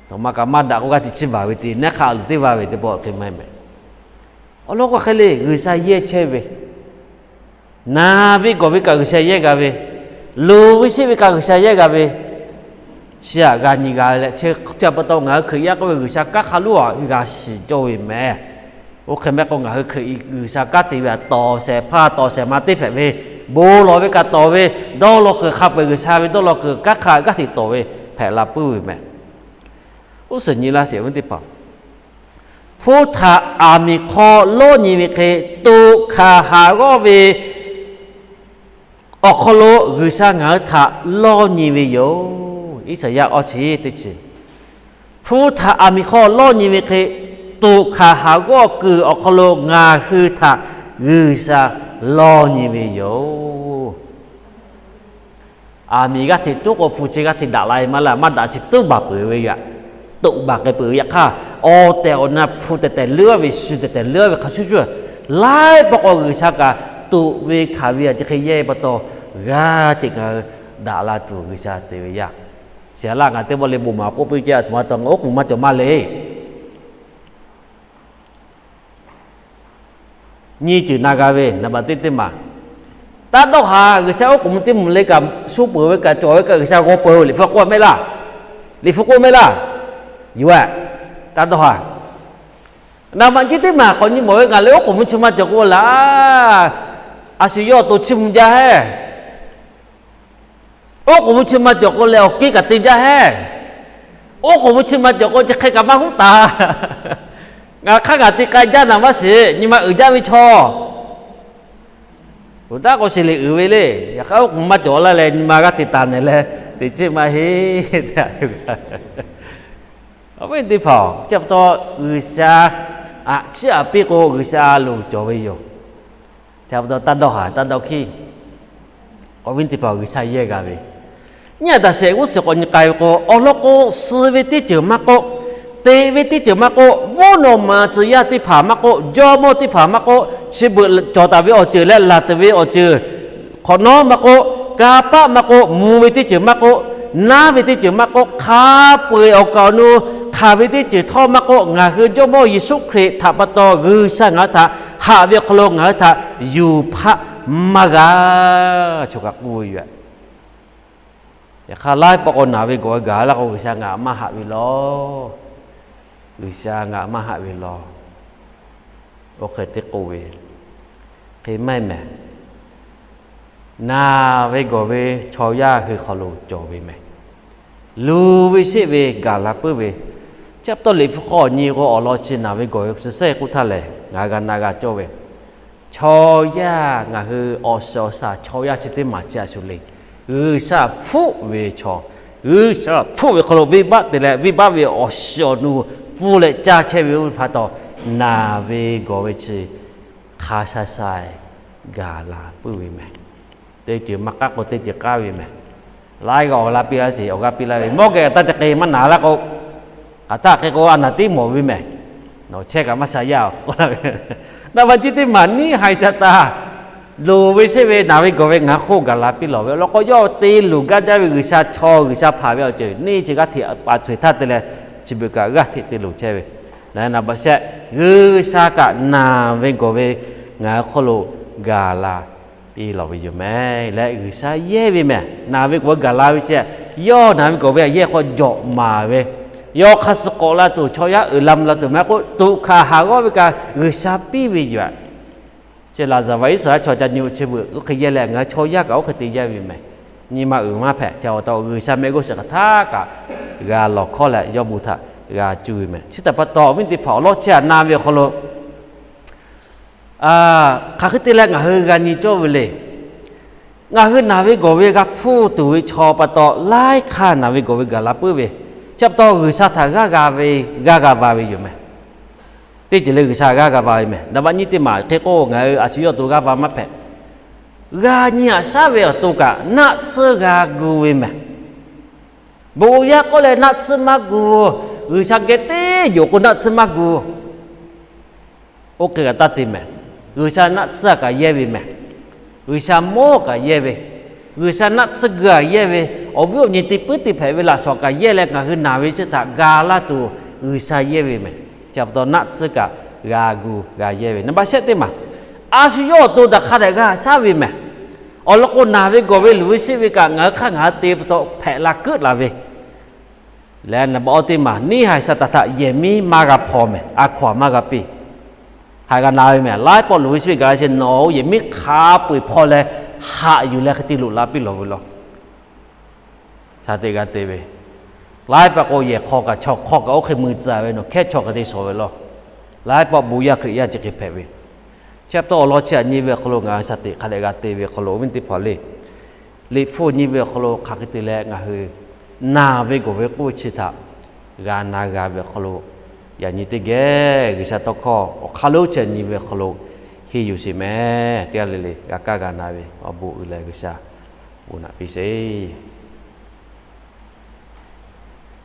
Aˬ htoꞈ ma kaꞈ maˇ daꞈ k'oˆ g'aˇ hteꞈ chiˇ baˬ ve te, neˉ hk'aˆ luˬ teˇ va ve teˇ pawˆ hk'e maˇ heˆ mehˍ. Awˬ lawn k'o hk'e le, G'uiˬsha yehˇ chehˇ ve, naˬ ve gawˬ ve kaꞈ G'uiˬsha yehˇ g'a ve, loˍ ve sheˆ ve kaꞈ G'uiˬsha yehˇ g'a ve, chi htaꞈ g'a nyi g'a leh, chi pa taw ngaˬ hui Hkriꞈ yaˇ k'oˆ ve G'uiˬsha kanˉ hk'a luˉ a g'a shiˍ cawˇ ve mehˍ. Oˇ hk'e mehˆ k'o ngaˬ hui Hkriꞈ G'uiˬsha kanˉ te ve htaꞈ tawˍ shehˍ hpaˇ tawˍ shehˍ ma teˇ hpehꞈ ve, bon lawˬ ve kaꞈ tawˍ ve, dawˇ law kuiˬ hk'a peu-eˬ G'uiˬsha ve dawˇ law kuiˬ kanˉ hk'a g'aˇ hteꞈ tawˍ ve hpehꞈ la puiˉ ve mehˍ. Uˉ suhˍ nyi laˇ sheˍ ve teˇ hpaˍ, hpu htaꞈ aˬ miˍ hk'aw lawˇ nyi ve hk'e, toꞈ hkanˍ haˍ g'awˇ ve awˬ hk'aw lo G'uiˬsha ngaˬ hui htaꞈ lawˇ nyi ve yoˬ. Iˉsaˍyaˆ awˇ chi teˇ chi, hpu htaꞈ aˬ miˍ hk'aw lawˇ nyi ve hk'e, toꞈ hkanˍ haˍ g'awˇ kuiˬ awˬ hk'aw lo ngaˬ hui htaꞈ G'uiˬsha lawˇ nyi ve yoˬ. Aˬ miˍ g'aˇ hteꞈ tuˉ k'o hpu chi g'aˇ hteꞈ daꞈ la ve maˇ laˇ, maˇ daꞈ chi tuˉ baˬ peuˬ ve yaꞈ, toꞈ baˬ k'ai peuˬ ve yaꞈ hk'aˇ, awˬ tehˬ awˬ na hpu tehˬ tehˬ leuˉ ve, shu tehˬ tehˬ leuˉ ve hk'a shuˍ shuˍ, laiˉ pawˆ k'o G'uiˬsha kaꞈ toꞈ ve hkanˍ ve a chi hk'e yehˇ ve pa taw, g'aˇ hteꞈ ngaˬ hui daꞈ la tuˬ G'uiˬsha te ve yaꞈ. Shiˍ laˇ ngaˬ teˇ pawˆ le bon maˍ k'oˆ piˇ ce, aˬ htoꞈ ma taw ngaˬ oˉ k'oˍ maˇ cawˬ maˇ le. Nyiˇ ceuˬ na g'a ve, naˍ baˬ teˇ teˇ maˬ, taˇ dawˇ haˍ. G'uiˬsha oˉ k'oˍ mvuh teˇ mvuh le kaꞈ, shu peuˬ ve kaꞈ cawˬ ve kaꞈ G'uiˬsha g'aw peuˬ-oˬ, Liꞈ hpu k'oˆ mehˆ laˇ. Liꞈ hpu k'oˆ mehˆ laˇ. Yoˬ-eh, taˇ dawˇ haˍ. Naˍ baˬ chi teˇ maˬ k'awꞈ nyi mawˬ ve, ngaˬ leh oˉ k'oˍ mvuh chi ma cawˬ k'o laˬ, a shu yawˇ awˬ to chiˇ mvuh jaˇ hehˉ. Oˉ k'oˍ mvuh chi ma cawˬ k'o leh awˬ kiˇ kaꞈ te jaˇ hehˉ. Oˉ k'oˍ mvuh chi ma cawˬ k'o chi hk'e kaꞈ maˇ huˉ taˍ. Ngaˬ hk'aˇ ngaˬ te k'ai jaˇ naˍ maˇ shiˍ, nyi ma uiˍ jaˇ ve chaw. Oˬ, taˇ k'o shiˍ liꞈ uiˍ ve le. Yaꞈ hk'aˇ oˉ k'oˍ maˇ cawˬ laˇ leh nyi ma g'aˇ hteꞈ taˍ nehˬ leh te ceˇ maˇ heˆ. Awˬ viˉ teˇ hpaˍ-oˬ, chi pa taw G'uiˬsha aꞈ chiˉ aꞈ piˇ k'o G'uiˬsha loˍ cawˬ ve yoˬ. Chi pa taw taˇ dawˇ haˍ taˇ dawˇ hkiˇ. Awˬ viˉ teˇ hpaˍ, G'uiˬsha yehˇ g'a ve, Nyi a daꞈ shehˍ g'uˇ suhˍ k'awꞈ nyi k'ai ve k'o, awˬ lawn k'o, suh ve teˇ ceuˬ maˇ k'oˆ, teꞈ ve teˇ ceuˬ maˇ k'oˆ, mvuhˇ naw ma tcuh yaˇ teˇ hpaˍ maˇ k'oˆ, jawˇmawˇ teˇ hpaˍ maˇ k'oˆ, chi beuꞈ cawˬ taˍ ve awˬ ceuˬ leh laˬ tuˬ ve awˬ ceuˬ hk'awꞈ nawˉ maˇ k'oˆ, kanˇ paˆ maˇ k'oˆ, mvuh ve teˇ ceuˬ maˇ k'oˆ, naˉ ve teˇ ceuˬ maˇ k'oˆ, hk'a peu-eˬ awˬ kaˍ awˬ nu hk'aˬ ve teˇ ceuˬ htawˇ maˇ k'oˆ, ngaˬ hui Jawˇmawˇ Yeˍsuˆ Hkriꞈ htaꞈ pa taw G'uiˬsha ngaˬ hui htaꞈ haꞈ ve awˬ hk'aw lo ngaˬ hui htaꞈ yuˬ hpaˆ maˇ g'a. Chaw kaꞈ k'oˆ ve yoˬ. Yaꞈ hk'aˇ laiˉ pawˆ k'o naˬ ve gawˬ ve gaˬ laˇ k'o, G'uiˬsha ngaˬ maˇ haꞈ ve law. G'uiˬsha ngaˬ maˇ haꞈ ve law. Oˇ hk'e teˇ k'oˆ ve, hk'e maˇ heˆ mehˍ. Naˬ ve gawˬ ve chaw yaˇ hui hk'aw lo cawˬ ve mehˍ. Luˬ ve sheˆ ve gaˬ la puiˉ ve, chi pa taw Liꞈ hpu hk'aw nyi k'o, awˬ lawn chi naˬ ve gawˬ ve chi sehˉ k'oˆ htaˇ lehˬ, ngaˬ hui g'a na g'a cawˇ ve, chaw yaˇ ngaˬ hui awˬ shiˍ awˬ shaˍ chaw yaˇ chi teˇ maˬ chi a shu le. G'uiˬsha hpfuhˆ ve chaw, G'uiˬsha hpfuhˆ ve hk'aw lo venˇbaˆ te leh, venˇbaˆ ve awˬ shiˍ awˬ nu pfuhˇ leh caˇ chehˇ ve oˇ ve pa taw, naˬ ve gawˬ ve chi hk'a sha sha gaˬ la puiˉ ve mehˍ. Teˇ ceuˬ maˇ k'aˉ k'o teˇ ceuˬ k'aˉ ve mehˍ. Laiˉ g'aˇ awˬ g'a piˇ laˇ sheˍ, awˬ g'a piˇ laˇ ve, mawˇ geh taˇ ca k'e maˇ naˬ laˇ k'o, hk'aˬ htaˇ hk'e k'o a naˬ tiˉ mawˬ ve mehˍ. Nawˬ chehˇ kaꞈ maˇ sha yaˇ-oˬ. Naˍ baꞈ chi teˇ maˬ neˇ haiˬ shaˍ taˍ, loˍ ve sheˆ ve naˬ ve gawˬ ve ngaˬ hui hk'oˆ gaˬ la piˇ lawˬ ve awˬ lawn k'o, yawˇ te luˬ gaˇ jaˇ ve G'uiˬsha chaw G'uiˬsha hpanˍ ve awˬ ceuˬ neˇ chi g'aˇ hteꞈ paˍ tcuhˍ htaˇ te leh, chi beuꞈ kaꞈ g'aˇ hteꞈ te luˬ chehˇ ve. Leh naˍ baꞈ shehˆ, G'uiˬsha kaꞈ naˬ ve gawˬ ve ngaˬ hui hk'oˆ lo gaˬ la piˇ lawˬ ve yoˬ mehˍ. Leh G'uiˬsha yehˇ ve mehˍ. Naˬ ve gawˬ ve gaˬ la ve sheˆ, yawˇ naˬ ve gawˬ ve a yehˇ hk'aw jawꞈ maˍ ve, yawˇ hk'aˇ suh k'awꞈ la tuˬ chaw yaˇ uiˍ la mvuh la tuˬ maˇ k'oˆ, tuꞈ hkanˍ haˍ g'awˇ ve kaꞈ G'uiˬsha piˇ ve yoˬ. Chi Laˍzaˍruˆ Iˉsaˍreˍlaˆ chaw ca nyi-o chi beuꞈ oˇ hk'e yehˇ leh ngaˬ hui chaw yaˇ kaꞈ oˇ hk'e te yehˇ ve mehˍ. Nyi ma uiˍ maˇ hpehꞈ. Chi pa taw G'uiˬsha mehˆ g'uˇ suhˍ hk'aˬ htaˇ kaꞈ g'a lawˬ hkawˇ leh yawˇ bon htaꞈ g'a cuˇ ve mehˍ. Chi htaꞈ pa taw awˬ viˉ teˇ hpaˍ awˬ lawn chi htaꞈ na ve awˬ hk'aw lo hk'aˬ hk'e te leh ngaˬ hui g'a nyi cawˇ ve le. Ngaˬ hui naˬ ve gawˬ ve g'a hpfuhˇ tuˬ ve chaw pa taw, laiˉ hk'aˇ naˬ ve gawˬ ve gaˬ la puiˉ ve, chi pa taw G'uiˬsha htaꞈ g'aˇ g'a ve, g'aˇ g'a va ve yoˬ mehˍ. Teˇ ceuˬ le G'uiˬsha g'aˇ g'a va ve mehˍ. Naˍ baꞈ nyiˇ teˇ maˬ hk'e k'o, ngaˬ hui a shu yawˇ awˬ to g'aˇ va maˇ hpehꞈ. G'a nyi aꞈ shaˉ ve awˬ to kaꞈ naˆ tsuhˇ g'a gu ve mehˍ. Bon yaˇ k'oˆ leh naˆ tsuhˇ maˇ gu. G'uiˬsha geh teˇ yoˬ k'o naˆ tsuhˇ maˇ gu. Oˇ hk'e kaꞈ taˇ te mehˍ. G'uiˬsha naˆ tsuhˇ kaꞈ yehˇ ve mehˍ. G'uiˬsha mawˇ kaꞈ yehˇ ve, G'uiˬsha naˆ tsuhˇ gu kaꞈ yehˇ ve, awˬ viˉ awˬ nyi te puiˉ te hpehꞈ ve laꞈ shawnˍ kaꞈ yehˇ leh ngaˬ hui naˬ ve chi htaꞈ ga laˇ tuˬ G'uiˬsha yehˇ ve mehˍ. Chi pa taw naˆ tsuhˇ kaꞈ g'a gu g'a yehˇ ve. Naˍ baꞈ shehˆ teˇ maˬ, a shu yawˇ awˬ to daꞈ hk'a dehꞈ g'a shaˉ ve mehˍ. Awˬ lawn k'o, naˬ ve gawˬ ve luˬ ve sheˆ ve kaꞈ ngaˬ hui hk'aˇ ngaˬ hui te pa taw hpehꞈ la keuˆ la ve. Leh naˍ baꞈ awˇ teˇ maˬ, neˇ haiˬ Saˍtanˍ htaꞈ yehˬ miˉ maˇ g'a hpaw mehˍ, a hkaw-anˬ maˇ g'a piˇ. Haiˬ g'a na ve mehˍ, laiˉ pawˆ luˬ ve sheˆ ve gaˬ la sheˍ, nawˬ yehˬ miˉ hk'a peu-eˬ hpaw leh haꞈ yuˬ leh hk'e te loꞈ la piˇ lawˬ ve law. Shaˍ teꞈ g'a te ve, laiˉ pawˆ k'o yehˬ hk'aw kaꞈ chaw hk'aw kaꞈ oˇ hk'e mui tcuh ve, nawˬ hkehˉ chaw hk'e te shawˍ ve law. Laiˉ pawˆ bon yaˇ Hkriꞈ yaˇ chi hk'e hpehꞈ ve. Chi pa taw awˬ lawn chi htaꞈ nyi ve awˬ hk'aw lo ngaˬ hui shaˍ teꞈ hk'a dehꞈ g'a te ve awˬ hk'aw lo awˬ viˉ teˇ hpaˍ le, Liꞈ hpu nyi ve awˬ hk'aw lo hk'aˬ hk'e te leh ngaˬ hui naˬ ve gawˬ ve k'oˆ ve chi htaꞈ g'a na g'a ve awˬ hk'aw lo, yaꞈ nyi teˇ geh G'uiˬsha tawˇ hkawˇ awˬ hk'aˇ lonˉ chi nyi ve awˬ hk'aw lo henˇ yuˬ sheˍ mehˍ. Teˇ g'aˇ le le g'a kaˇ g'a na ve awˬ bon uiˍ leh G'uiˬsha bon naꞈ piˇ sheˍ.